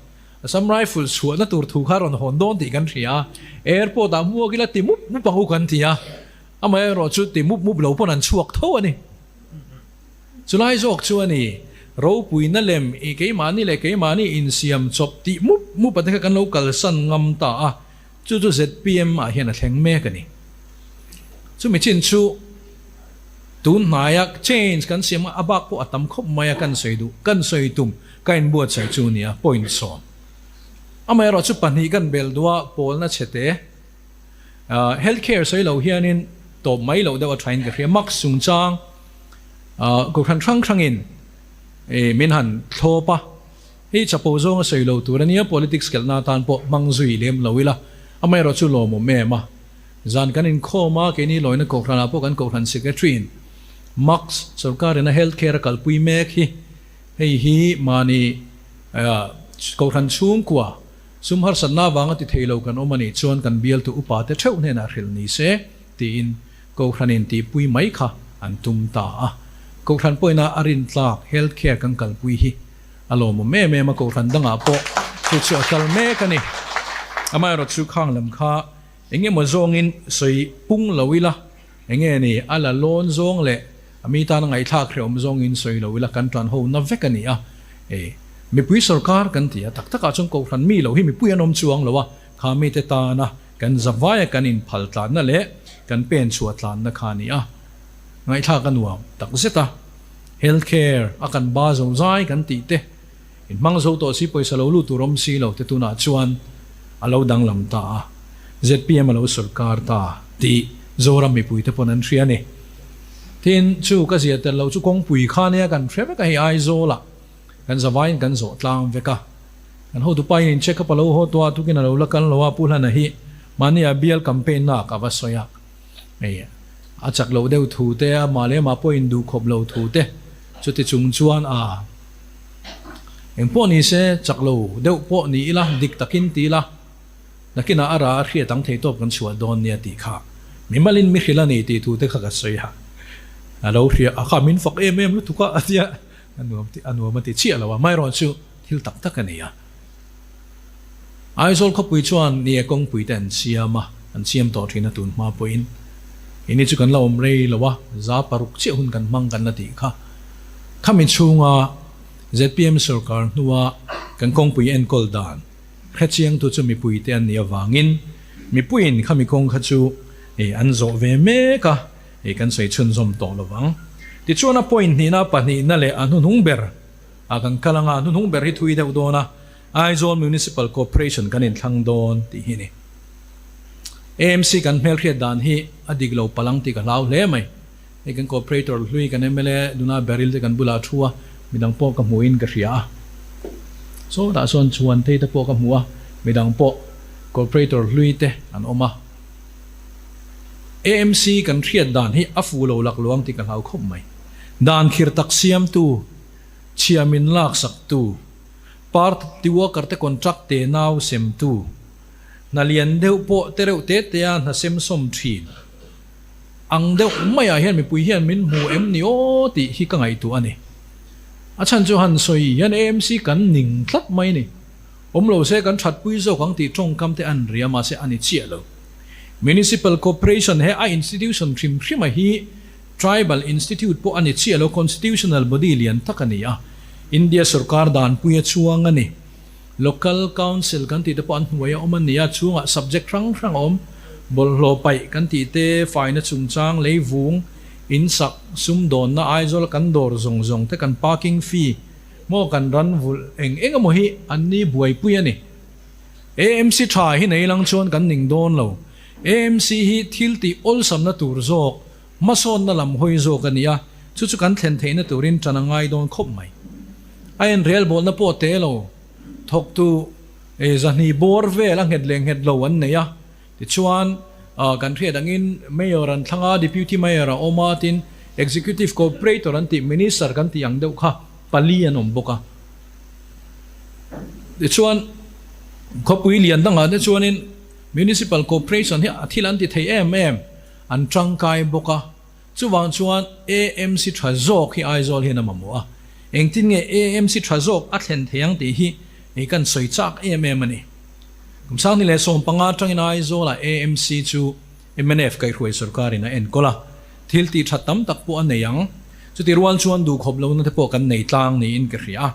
Assam Rifle chhuahna tur thu kha rawn hawn dawn tih kan hria a, airport ah hmuak ila ti mup mup ang u kan ti a, amaherawh chu ti mup mup lo pawn an chhuak tho a ni. Chulai zawk chu a ni, ropuina lem i keimahni leh keimahni insiam chawp tih mup mup a te kha kan lo kalsan ngam ta a, chu chu zpm ah hian a thleng mek a ni. Chumi chin chu tun hnaia change kan siam a, a bak pawh a tam khawp mai a kan sawi duh, kan sawi tum ka inbuatsaih chu nia, point 10. Amaherawh chu pahnih kan bel duh a, pawlna chhete. Health care sawi lo hianin tawp mai loh deuh a thain ka hria. Mask chungchang kohhran hrang hrangin min han thlawp a, hei chapo zawnga sawi lo tur a nia, politics kelhna atan pawh hmang zui lem lo ila, amaherawh chu lawmawm em a. Zan kan inkhawm a, keini lawina kohhranah pawh kan kohhran secretary-in mask sorkarin a health care a kalpui mek hi, hei hi mahni kohhran chhungkua, Sum harsatna avanga ti thei lo kan awm a nih chuan kan bialtu upate theuh hnenah hrilh ni se tiin Kohhranin tihpui mai kha an tum ta a. Kohhran pawhina a rintlak health care kan kalpui hi a lawmawm em em a, Kohhran dangah pawh chu chu a kal mek a ni. Amaherawh chu khang lam kha eng emaw zawngin sawi pung lo ila, eng nge ni a la lawn zawng leh A mi tana ngaihthlak hrehawm zawngin sawi lo ila kan tan ho na vek a ni a. E, mipui sorkar kan ti a, tak takah chuan kohhran mi lo hi mipui an awm chuang lo a, kha mite tana kan zavaia kan inphal tlanna leh kan pen chhuah tlanna kha a ni a. Ngaihthlak a nuam tak zet a. Health care a kan ba zo zai kan tih te, inhmang zo tawh si pawisa lo lut tur awm si lo te tunah chuan a lo danglam ta a, zpm a lo sorkar ta tih Zoram mipuite pawn an hria a ni. Tin, chu ka zia tel lo chu kawngpui kha nia kan hre vek a, hei Aizawlah kan zavaiin kan zawh tlang vek a. Kan hotupa in check up a lo haw tawh a, tukin a lo la kal lo a, Pu Hlana hi mahni a bial campaign na ah ka va sawi a, hei a chak loh deuh thu te, amah leh amah pawh induh khawp lo thu te, chuti chung chuan a eng pawh ni se chak lo deuh pawh ni ila, dik takin ti ila, Nakinah a ra a hriat ang thei tawp kan chhuah dawn nia tih kha mimalin mi hrilh a ni tih thu te kha ka sawi a, a lo hria a kha min fak em em lutuk a a tia a nuam tih a nuam a ti chiah lo a, amaherawh chu thil tak tak a ni a. Aizawl khawpui chuan ni e kawngpui te an siam a, an siam tawh thin a tun hma pawhin ini chu kan la awm rei lo a, 600 chiah hun kan hmang kan la tih kha khami chhunga zpm sorkar hnua kan kawngpui enkawl dan Hrechiangtu chu mipuite an nih avangin mipuiin khami kawng kha chu an zawh ve mek a, kan sawi chhunzawm tawh lo vang. Tichuan a point hnihna, pahnihna leh a hnuhnung ber ah kan kal ang a, a hnuhnung ber hi thui deuh dawn a, Aizawl Municipal Corporation kan inthlang dawn tih hi a ni. AMC kan hmelhriat dan hi a dik lo palang tih ka hlau hle mai. Hei kan Corporator hlui kan mla Duna Beryl te kan bulah a thu a, midang pawh ka hmuhin ka hria a. Sawtah sawn Chhuantei te pawh ka hmu a, midang pawh Corporator hlui te an awm a. AMC kan hriat dan hi a fu lo lak luang tih ka hlau khawp mai. Dan khir tak siamtu, chhia min laksaktu, party worker te contract te nau semtu, hna lian deuh pawh te reuh te tea hna semsawm thin, Ang deuh maiah hian mipui hian min hmu em ni aw tih hi ka ngaihtuah a ni. A chhan chu han sawi hian AMC kan ning tlat mai a ni. Awm lo se kan thatpui zawk ang tih tawngkam te an ria mahse a ni chiah lo. Municipal Corporation he a institution hrim hrima hi Tribal Institute pawh a ni chiah lo, Constitutional body lian tak a ni a, India sorkar danpui a chuang a ni. Local Council kan tih te pawh an hnuai a awm a ni a, chhungah subject hrang hrang a awm. Bawlhhlawh paih kan tih te, faina chungchang, leivung, insak, sumdawnna, Aizawl kan dawr zawng zawng te, kan parking fee maw kan ran vulh eng eng emaw hi an ni buaipui a ni. AMC tha hi nei lang chuan kan ning dawn lo. AMC hi thil tih awlsamna tur zawk, hmasawnna lam hawi zawk a ni a, chu chu kan thlen theihna turin tan a ngai dawn khawp mai. A inrelbawlna pawh te lo thawktu zahnih bawr vel a nghet leh nghet lo an nei a, tichuan kan hriat angin Mayor an thlang a, Deputy Mayor a awm a, tin Executive Corporator an tih Minister kan tih ang deuh kha pali an awm bawk a. Tichuan khawpui lian dangah te chuanin Municipal Corporation hi a thil an ti thei em em, an tangkai bawk a. Chuvang chuan AMC tha zawk hi Aizawl hian a mamawh a, engtin nge AMC tha zawk a thlen thei ang tih hi Hei kan sawi chak em em a ni. Kum 2015 atangin Aizawlah AMC chu mnf kaihhruai sorkarin a enkawl a, thil tih that tam tak pawh a nei ang. Chuti rual chuan duhkhawp lohna te pawh kan nei tlang niin ka hria a.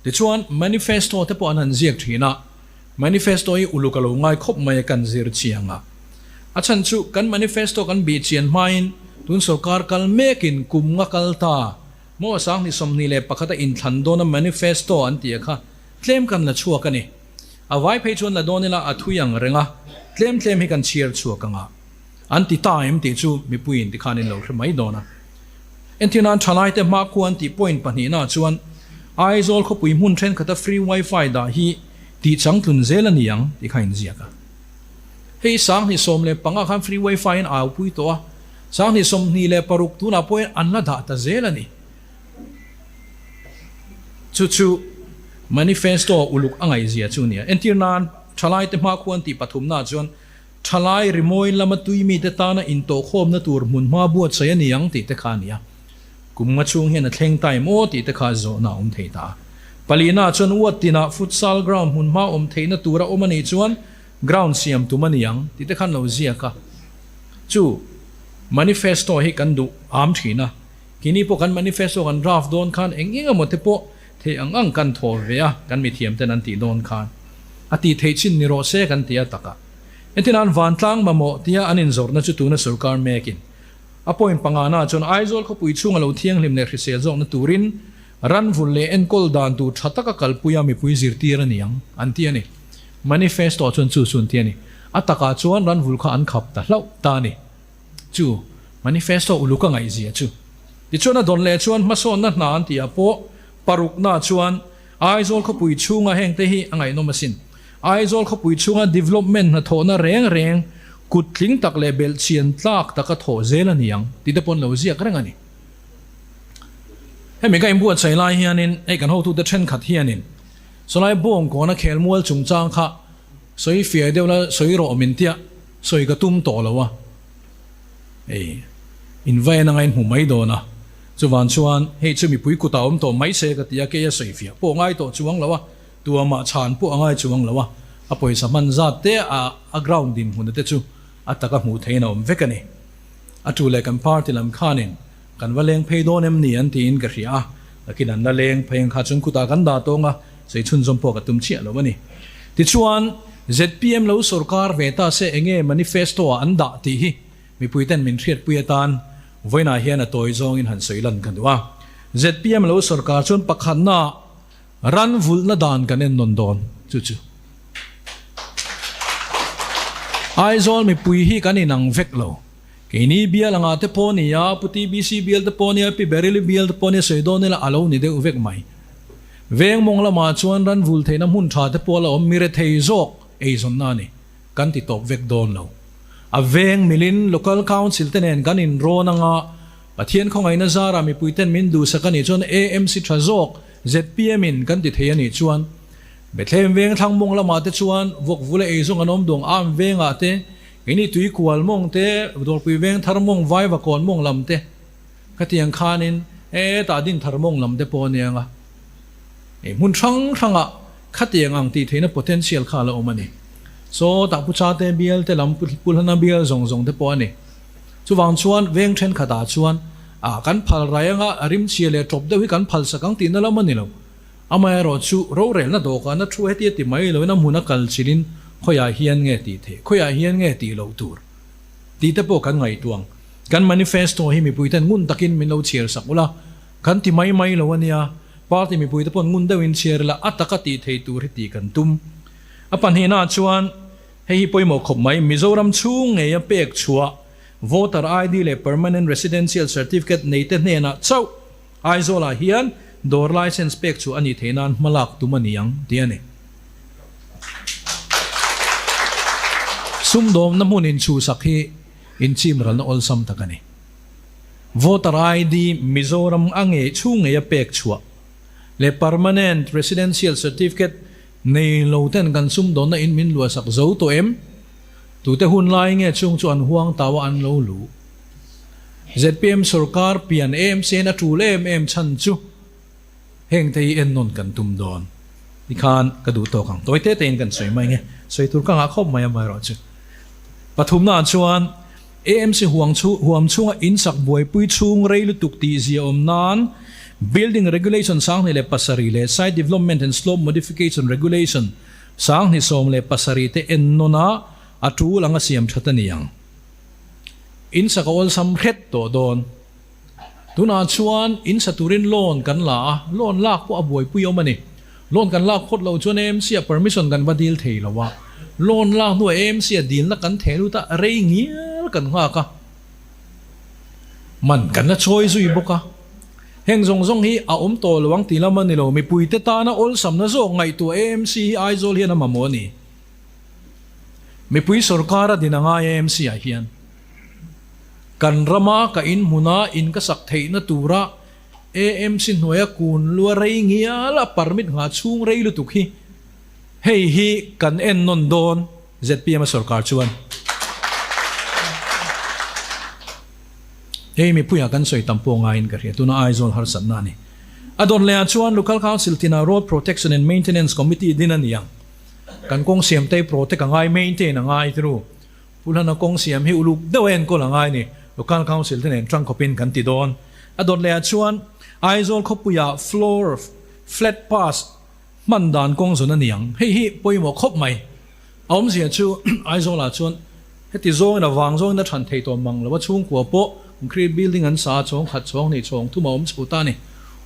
Tichuan, manifesto te pawh an han ziak thin a, manifesto hi uluk a lo ngai khawp mai a kan zir chiang a. A chhan chu kan manifesto kan bih chian hmain tun sorkar kal mekin kum nga kal ta maw 2021 a inthlan dawna manifesto an tih a kha tlem kan la chhuak a ni. A vai phei chuan la dawn ila a thui ang reng a, tlem tlem hi kan chhiar chhuak ang a. An ti ta em tih chu mipuiin tikhan in lo hre mai dawn a. Entirnan thalaite hmakhua an tih point pahnihna chuan Aizawl khawpui hmun thenkhat a free wifi dah hi tih changtlun zel a ni ang tih kha inziak a. Hei 2015 khan free wifi in au pui tawh a, 2026 tunah pawhin an la dah ta zel a ni. Chu chu manifesto uluk a ngaihzia chu a ni a. Entirnan thalaite hmakhua an tih pathumna chuan Thalai rimawi lama tui mite tana intawhkhawmna tur hmunhma buatsaih a ni ang tih te kha a ni a. Kum nga chhung hian a thleng ta em aw tih te kha zawhna a awm thei ta a. Palina chuan uat tinah futsal ground hmunhma awm theihna tur a awm a nih chuan ground siam tum a ni ang tih te khan lo ziak a. Chu manifesto hi kan duh am thin a. Kini pawh kan manifesto kan draft dawn khan eng eng emaw te pawh theih ang ang kan thaw ve a, kan mithiam ten an tih dawn khan a tih theih chin ni rawh se kan ti a takah. Hetinan vantlang mamawh tia an inzawrhna chu tuna sorkar mekin a point pangana chuan Aizawl khawpui chhunga lo thianghlim leh hrisel zawkna turin ranvul leh enkawl dan tur tha taka kalpuia mipui zirtir a ni ang an ti a ni. Manifesto chuan chu chu an ti a ni. A takah chuan ranvul kha an khap ta hlauh ta a ni. Chu manifesto uluk a ngaihzia chu. Tichuan a dawn leh chuan hmasawnna hna an tihah pawh parukna chuan Aizawl khawpui chhunga hengte hi a ngaihnawm asin. Aizawl khawpui chhunga development hnathawhna reng reng kut tling tak leh belhchian tlak taka thawh zel a ni ang tih te pawn lo ziak reng a ni. Hemi ka inbuatsaih lai hianin hei kan hotute thenkhat hianin sawlai bawngkawna khelmual chungchang kha sawi fiah deuh la sawi rawh min tia sawi ka tum tawh lo a. Hei invain anga in hmu mai dawn a, chuvan chuan hei chu mipui kutah awm tawh mai se ka ti a, kei a sawi fiah pawh ngai tawh chuang lo a, tuamah chhan pawh a ngai chuang lo a, a pawisa hman zat te a a ground dinhmun te chu a taka hmuh theihin a awm vek a ni. A tu leh kan party lam khanin kan va leng phei dawn em ni an tiin ka hria a, nakin an la leng phei ang kha chuan kutah kan dah tawng a, sawi chhunzawm pawh ka tum chiah lo a ni. Tichuan, zpm lo sorkar ve ta se enge manifesto ah an dah tih hi mipui ten min hriatpui atan vawiinah hian a tawi zawngin han sawi lan ka duh a. Zpm lo sorkar chuan pakhatna ran vulhna dan kan en nawn dawn chu chu. Aizawl mipui hi kan inang vek lo. Keini bial anga te pawh ni a, Pu TBC bial te pawh ni a, Pi Beryl-i bial te pawh ni a sawi dawn ila a lo ni deuh vek mai. Veng mawng lamah chuan ran vul theihna hmun tha te pawh a la awm, mi rethei zawk eizawnna a ni, kan ti tawp vek dawn lo. A veng milin Local Council te nen kan inrawn anga Pathian khawngaihna zarah mipui ten min duhsak a nih chuan AMC tha zawk zpm in kan ti thei a nih chuan Bethlehem veng thlang mawng lamah te chuan vawk vula eizawng an awm duang am vengah te keini tuikual mawng te Dawrpui veng thar mawng Vaivakawn mawng lam te Khatiang khanin hetah din thar mawng lam te pawh a nia nga, hei hmun hrang hrangah khatiang ang tih theihna potential kha a la awm a ni. Saw tah Pu Chate bial te lam Pu Hlana bial zawng zawng te pawh a ni. Chuvang chuan veng thenkhatah chuan ah kan phal rai anga a rimchhia leh tawp deuh hi kan phal sak ang tihna lam a ni lo. Amaherawh chu rorelna dawhkana thu heti a ti mai loin a hmun a kal chilhin khawiah hian nge tih theih, khawiah hian nge tih loh tur tih te pawh kan ngaihtuah ang. Kan manifesto hi mipuiten ngun takin min lo chhiar sak ula, kan ti mai mai lo a nia. Party mipuite pawn ngun deuhin chhiar ila a taka tih thei tur hi tih kan tum. A pahnihnaah chuan hei hi pawimawh khawp mai, Mizoram chhung ngeia pek chhuah Voter ID leh Permanent Residential Certificate neite hnenah chauh Aizawlah hian dawr license pek chhuah a nih theih nan hma lak tum a ni ang tih a ni. Sumdawmna hmun inchhuhsak hi Inchim ralna awlsam tak a ni. Voter ID Mizoram a ngei chhung ngei a pek chhuah leh Permanent Residential Certificate nei lo ten kan sumdawnna in min luahsak zo tawh em? Tute hun lai nge chung chu an huang tau a an lo luh? Zpm sorkar pian AMC in a tul em em chhan chu hengte hi ennawn kan tum dawn. Tikhan ka duh tawk ang. Tawi te tein kan sawi mai nge. Sawi tur ka ngah khawp mai amaherawh chu. Pathumnaah chuan AMC huang chu huam chhunga insak buaipui chhung rei lutuk tih zia awm nan Building Regulation 2007 leh Site Development and Slope Modification Regulation 2017 te en nawn a a tul anga siam that a ni ang. Insak a awlsam hret tawh dawn. Tunah chuan in sa turin loan kan la a, loan lak pawh a buaipui awm a ni. Loan kan lak phawt loh chuan AMC ah permission kan va dil thei lo a, loan lak hnuah AMC ah dilna kan theh lut a, rei ngial kan nghak a, man kan la chawi zui bawk a. Heng zawng zawng hi a awm tawh lo ang ti lam a ni lo, mipuite tana awlsamna zawk ngaihtuah AMC hi Aizawl hian a mamawh a ni. Mipui sorkar a din a ngai AMC ah hian. Kan rama ka in hmuna in ka sak theihna tura AMC hnuaia kun lua rei ngial a permit nghah chhung rei lutuk hi hei hi kan en nawn dawn zpm a sorkar chuan hei mipuiah kan sawi tam pawh ngaiin ka hria tuna Aizawl harsatna a ni. A dawn lehah chuan Local Council tinah Road Protection and Maintenance Committee din a ni ang. Kan kawng siamtei protect a ngai maintain a ngai tiru. Pu Hlana kawng siam hi uluk deuh a enkawl a ngai ni, Local Council te nen tang khawpin kan ti dawn. A dawt leh ah chuan Aizawl khawpuiah floor flat pass hman dan kawng zawn a ni ang. Hei hi pawimawh khawp mai. A awmzia chu Aizawl ah chuan heti zawngin a vang zawngin a than thei tawh mang lo a, chhungkua pawh concrete building an sa a, chhawng khat, chhawng hnih, chhawng thum a awm chho ta a ni.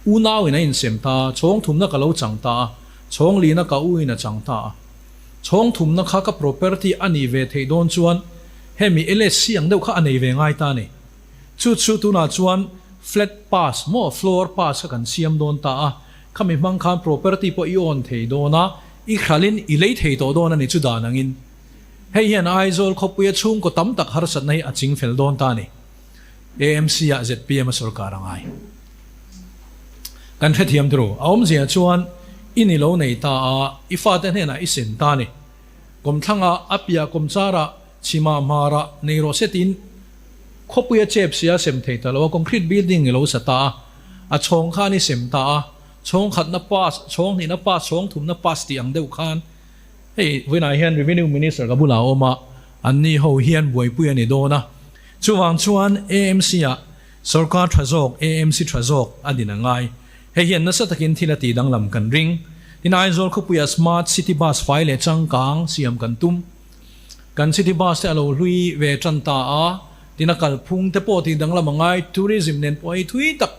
Unau in a insem ta a, chhawng thumna ka lo chang ta a, chhawng lina ka u in a chang ta a. Chhawng thumna kha ka property a nih ve theih dawn chuan hemi LSC ang deuh kha a nei ve ngai ta a ni. Chu chu tunah chuan flat pass maw floor pass kha kan siam dawn ta a, khami hmang khan property pawh i own thei dawn a, i hralhin i lei thei tawh dawn a ni chu dan angin. Hei hian Aizawl khawpuia chhungkaw tam tak harsatna hi a ching fel dawn ta a ni. AMC ah zpm a sorkar a ngai. Kan hrethiam turu. A awmzia chuan i ni lo nei ta a, i fate hnenah i sem ta a ni. Kawmthlanga a piah kawmchara chhima hmara nei rawh se tiin khawpuia chep sia sem thei ta lo a, concrete building i lo sa ta a, a chhawng khan i sem ta a, chhawng khatna pass, chhawng hnihna pass, chhawng thumna pass tih ang deuh khan hei vawiinah hian Revenue Minister ka bulah a awm a, anni ho hian buaipui a ni dawn a. Chuvang chuan AMC-ah Sorkar tha zawk, AMC tha zawk a din a ngai. Hei hian nasa takin thil a tih danglam kan ring. Tin, Aizawl khawpuia Smart City Bus fai leh changkang siam kan tum. Kan City Bus te a lo hlui ve tan ta a, tin a kalphung te pawh tih danglam a ngai. Tourism nen pawh hei thui tak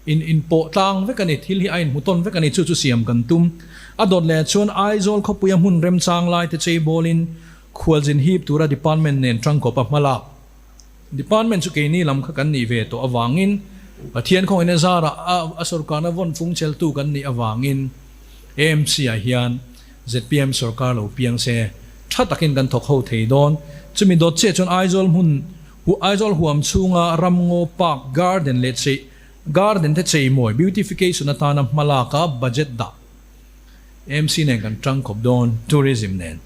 in inpawh tlang vek a ni, thil hi a inhmu tawn vek a ni, chu chu siam kan tum. A dawt leh chuan Aizawl khawpuia hmun remchang lai te cheibawlin khualzin hip tura department nen tangkawp a hmalak. Department chu keini lam kha kan nih ve tawh avangin Pathian khawngin a zarah a sorkarna vawn fung cheltu kan nih avangin AMC ah hian zpm sorkar lo piang se tha takin kan thawk ho thei dawn. Chumi dawt chiah chuan Aizawl hmun Aizawl huam chhunga Ramngaw Park Garden leh chei Garden te cheimawi beautification atana hmalaka budget dah AMC nen kan tang khawp dawn Tourism nen.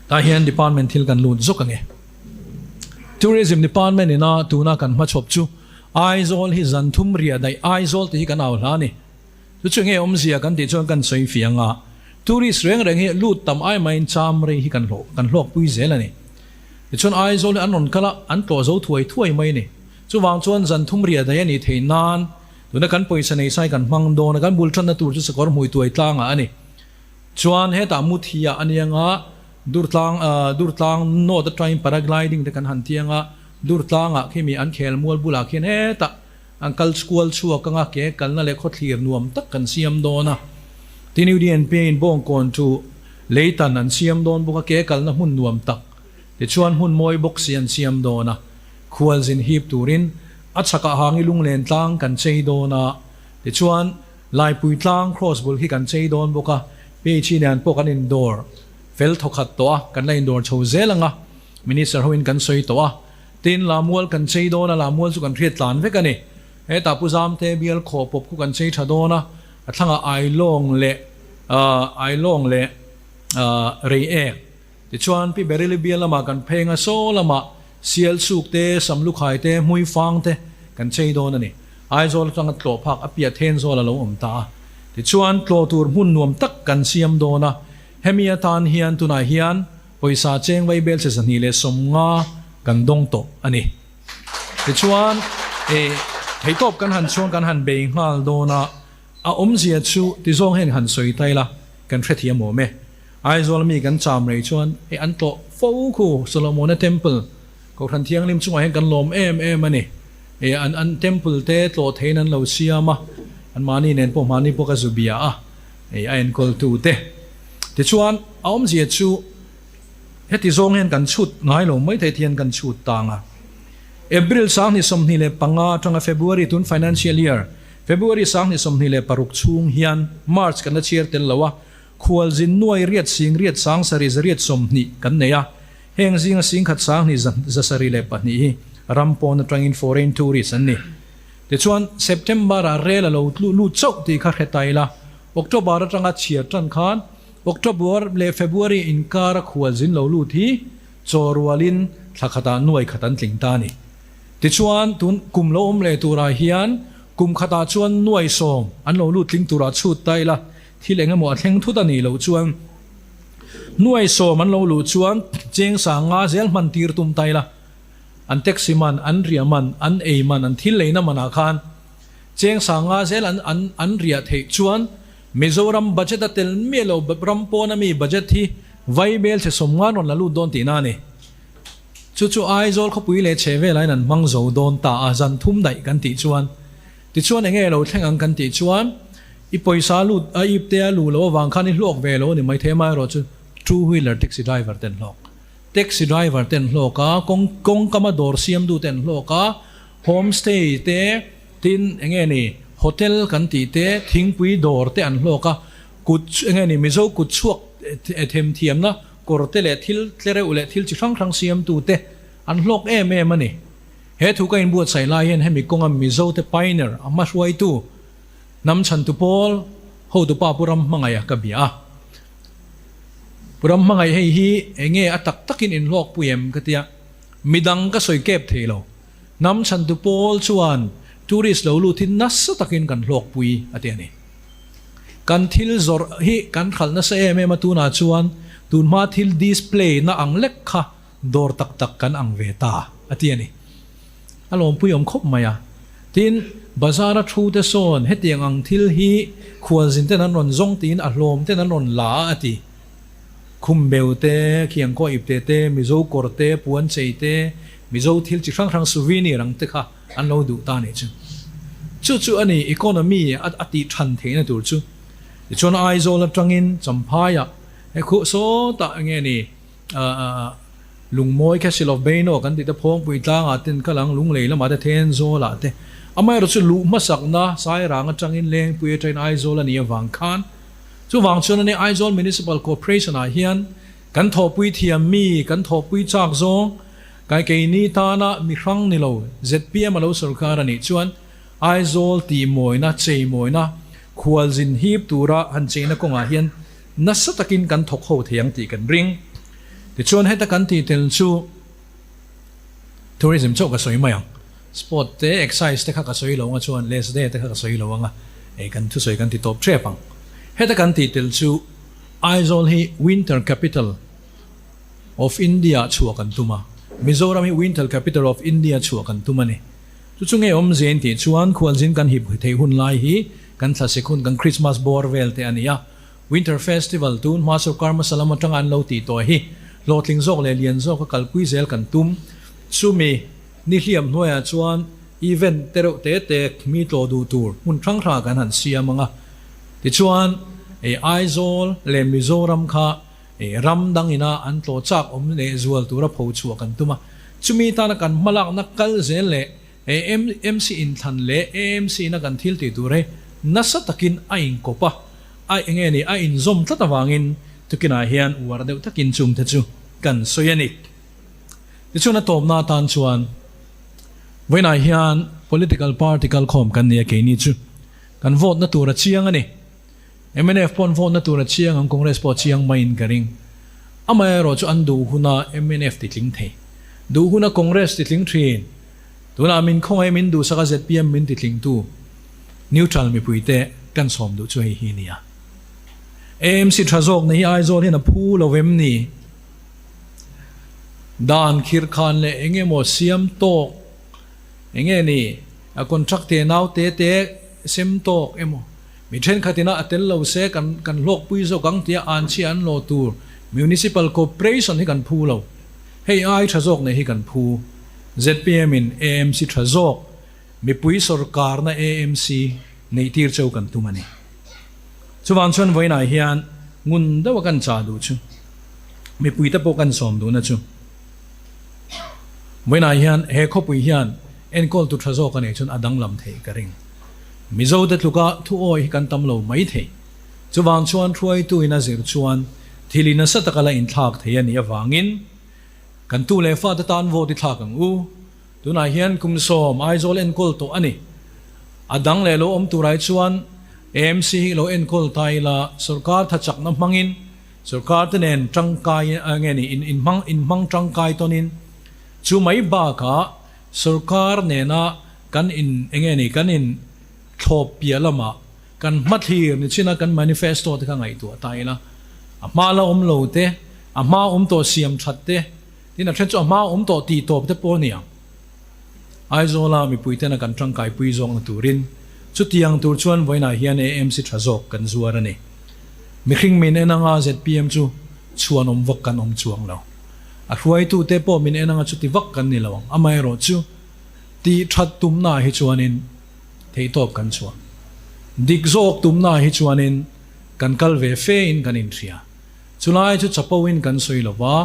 Tah hian department thil kan lut zawk ange. Tourism department ina tuna kan hmachhawp chu Aizawl hi zan thum riah daih Aizawl tih hi kan au hla a ni. Chu chu nge awmzia kan tih chuan kan sawi fiang a, tourist reng reng hi lut tam ai maiin cham rei hi kan hlawh kan hlawkpui zel a ni. Tichuan Aizawl hi an rawn kal a, an tlawh zo thuai thuai mai a ni. Chuvang chuan zan thum riah daih a nih theih nan tuna kan pawisa nei sai kan hmang dawn a, kan bul tanna tur chu sakawr hmui tuai tlangah a ni. Chuan hetah Muthia a nia nga Durtlang Durtlang North atangin paragliding te kan han ti anga Durtlangah khi mi an khel mual bulah khian hetah an kal chkual chhuak anga ke kalna leh khawthlir nuam tak kan siam dawn a. Tin UDNP in Bawngkawn chu leitan an siam dawn bawk a ke kalna hmun nuam tak tichuan hmun mawi bawk si an siam dawn a. Khualzin hip turin a chhakah hangi lunglen tlang kan chei dawn a tichuan Laipui tlang cross bul khi kan chei dawn bawk a, PHE nen pawh kan indawr fel thawkhat tawh a, kan la indawr chho zel ang a, Minister hoin kan sawi tawh a. Tin, Lamual kan chei dawn a, Lamual chu kan hriat tlan vek a ni. Hetah Pu Zamte bial khaw pawp khu kan chei tha dawn a, a thlangah Ailawng leh Ailawng leh Reiek. Tichuan, Pi Berili bial lamah kan pheng a, saw lamah Sial suk te, Sam lukhai te, Hmui fang te kan chei dawn a ni. Aizawl atanga tlawh phak a piah then zawl a lo awm ta a. Tichuan, tlawh tur hmun nuam tak kan siam dawn a, hemi atan hian tunah hian pawisa cheng vaibel che 250 kan dawng tawh a ni. Tichuan, theihtawp kan han chuan kan han bei nghal dawn a, a awmzia chu tizawng hian han sawi ta ila kan hrethiam awm e. Aizawl mi kan cham rei chuan hei an tlawh fo khu Solomona Temple Kohhran Thianghlim chungah hian kan lawm em em a ni. E an an temple te tlawh theiin an lo siam a, an mahni nen pawh mahni pawh ka zu bia a, e a enkawl tu te. Tichuan a awmzia chu heti zawng hian kan chhut ngai lo mai thei thian kan chhut tang a. April 2025 atanga February tun financial year February 2026 chhung hian March kan la chhiar tel lo a, Khualzin nuai riat sing riat sang sarih zariat 20 kan nei a, heng zinga 10,000 20 72 hi ram pawn atangin foreign tourist an ni. Tichuan, September-ah rel a lo tluh lut chauh tih kha hre ta ila, October atanga chhiar tan khan October leh February inkara khualzin lo lut hi chaw rualin thla khatah nuai khat an tling ta a ni. Tichuan, tun kum lo awm leh turah hian kum khatah chuan nuai 10 an lo lut tling turah chhut ta ila, Thil eng emaw a thleng thut a nih loh chuan nuai 10 an lo luh chuan cheng sanga zel hman tir tum ta ila, an taxi man, an riah man, an ei man, an thil leina manah khan cheng sanga zel an an an riah theih chuan Mizoram budget a tel miah lo ram pawna mi budget hi vai bel chhe 50 rawn la lut dawn tihna a ni. Chu chu Aizawl khawpui leh chhe velain an hmang zo dawn ta a, zan thum daih kan tih chuan tichuan enge lo thleng ang kan tih chuan I pawisa lut a ip te a luh loh avang khan i hlawk ve lo a ni mai thei amaherawh chu two wheeler taxi driver ten hlawk taxi driver ten hlawk a kawng kawngkama dawr siam du ten hlawk a home stay te tin enge ni hotel kan tih te thingpui dawr te an hlawk a kut enge ni mizo kut chhuak themthiamna kawr te leh thil tlereuh leh thil chi hrang hrang siam tu te an hlawk em em a ni he thu ka inbuatsaih lai hian hemi kawnga mizo te pioneer a hmahruaitu Hnam chhantu pawl hotupa Pu Ram Hmangaih a ka bia a. Pu Ram Hmangaih hei hi enge a tak takin inhlawkpui em ka tia, midang ka sawi kep thei lo. Hnam chhantu pawl chuan tourist lo lut hi nasa takin kan hlawkpui a ti a ni. Kan thil zawrh hi kan hralh nasa em em a tunah chuan tunhma thil display na ang lek kha dawr tak tak kan ang ve ta a ti a ni. A lawmpui awm khawp mai a. Tin, bazar a thu te sawn hetiang ang thil hi khualzin ten an rawn zawng tiin a hlawm ten an rawn la a a ti. Khum beu te, khiang kaw ip te te, Mizo kawr te, puan chei te, Mizo thil chi hrang hrang souvenir ang te kha an lo duh ta nih chu. Chu chu a ni economy a a tih than theihna tur chu. Tichuan Aizawl atangin Champhaiah he khuh sawtah enge ni Lungmawi Castle of Beino kan tih te Phawngpui tlangah ten kal ang Lunglei lamah te Thenzawl ah te amaherawh chu luh hmasakna Sairang atangin Lengpui atangin Aizawl a nih avang khan chuvang chuan ani Aizawl Municipal Corporation ah hian kan thawhpui thiam mi kan thawhpui chak zawng kai keini tana mi hrang ni lo zpm a lo sorkar a nih chuan Aizawl tihmawina cheimawina khualzin hip tura han cheina kawngah hian Nasa takin kan thawk ho thei ang tih kan ring. Tichuan heta kan tih tel chu tourism chauh ka sawi mai ang. Sport te, exercise te kha ka sawi lo anga chuan les day te kha ka sawi lo anga ei kan thusawi kan ti tawp tep ang. Heta kan tih tel chu Aizawl hi winter capital of India chhuah kan tum a, Mizoram hi winter capital of India chhuah kan tum a ni. Chu chu nge awmzia in tih chuan khualzin kan hip theih hun lai hi kan thlasik hun kan Christmas bawr vel te a ni a. Winter Festival tun hma sawrkar hmasa lam atanga an lo tih tawh hi hlawhtling zawk leh lian zawka kalpui zel kan tum. Chumi ni hliam hnuaiah chuan event te reuh te te mi tlawh duh tur hmun hrang hrangah kan han siam ang a. Tichuan, Aizawl leh Mizoram kha ram dang ina an tlawh chak awm leh zual tura pho chhuah kan tum a. Chumi tana kan hmalakna kal zel leh AMC inthlan leh AMC ina kan thil tih tur hi nasa takin a inkawp a, a enge ni a inzawm tlat avangin tukinah hian uar deuh takin chungte chu kan sawi a ni. Tichuan a tawpna atan chuan vawiinah hian political party kalkhawm kan ni a, keini chu kan vote na tur a chiang a ni. Mnf pawh an vote na tur a chiang ang, Congress pawh a chiang maiin ka ring. Amaherawh chu an duh huna mnf titling thei, duh huna Congress titling thin, tunah min khawngaih min duhsak a zpm min titlingtu neutral mipuite. Kan sawm duh chu hei hi nia. AMC tha zawk na hi Aizawl hian a phu lo em ni? Dan khirh khan leh eng emaw siam tawk eng nge ni a contract te nau te te sem tawk emaw mi thenkhat ina a tel lo se kan kan hlawkpui zawk ang tia an chhia an law tur Municipal Corporation hi kan phu lo. Hei ai tha zawk nei hi kan phu. Zpm in AMC tha zawk Mipui sawrkarna AMC neihtir cheu kan tum a ni. Chuvang chuan vawiinah hian ngun deuha kan chah duh chu, mipuite pawh kan sawm duhna chu, vawiinah hian he khawpui hian enkawltu tha zawk a neih chuan a danglam theih ka ring. Mizote tluka thu awi hi kan tam lo mai thei. Chuvang chuan hruaituin a zir chuan thil i nasa taka la inthlak thei a nih avangin kan tu leh fate tan vote i thlak ang u. Tunah hian kum sawm Aizawl enkawl tawh a ni. A dang leh lo awm tur ai chuan AMC hi lo enkawl ta ila sawrkar tha chakna hmangin sawrkar te nen tangkai nge ni in inhmang inhmang tangkai tawnin chu mai bakah sawrkar nena kan in enge ni kan in thlawp piah lamah kan hmathlir ni china kan manifesto te kha ngaihtuah ta ila a hma la awm lo te a hma awm tawh siam that te Tin, a then chu a hma awm tawh tih tawp te pawh a ni ang. Aizawla mipuitena kan tangkaipui zawkna turin chutiang tur chuan vawiinah hian AMC tha zawk kan zuar a ni. Mihring min en anga zpm chu chhuan awm vak kan awm chuang lo. A hruaitute pawh min en anga chuti vak kan ni lo ang. Amaherawh chu tih that tumnaah hi chuanin theihtawp kan chhuah. Dik zawk tumnaah hi chuanin kan kal ve fein kan inhria. Chulai chu chapo in kan sawi lo va,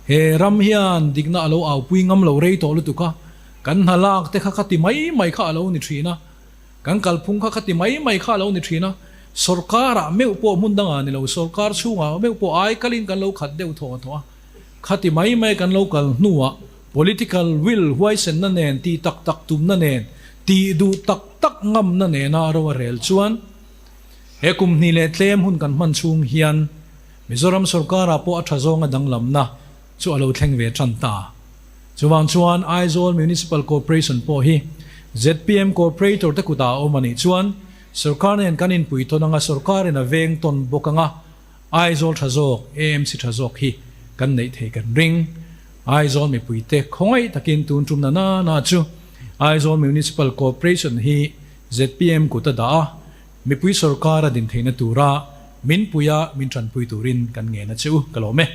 he ram hian dikna a lo aupui ngam lo rei tawh lutuk a, kan hna lak te kha kha ti mai mai kha a lo ni thin a, kan kalphung kha kha ti mai mai kha a lo ni thin a, sawrkar ah meuh pawh hmun dangah ni lo, sawrkar chhungah meuh pawh ai kalin kan lo khat deuh thawh thawh a, kha ti mai mai kan lo kal hnuah political will huaisenna nen tih tak tak tumna nen, tih duh tak tak ngamna nena ro a rel chuan, He kum hnih leh tlem hun kan hman chhung hian Mizoram sorkarah pawh a tha zawnga danglamna chu a lo thleng ve tan ta. Chuvang chuan Aizawl Municipal Corporation pawh hi zpm Corporator te kutah a awm a nih chuan sorkar nen kan inpui tawn anga sorkarin a veng tawn bawk anga Aizawl tha zawk, AMC tha zawk hi kan neih theih kan ring. Aizawl mipuite khawngaih takin tun tum na na na chu Aizawl Municipal Corporation hi zpm kut a dah a, mipui sorkar a din theihna tura min puia min tanpui turin kan ngen a che u, ka lawm e.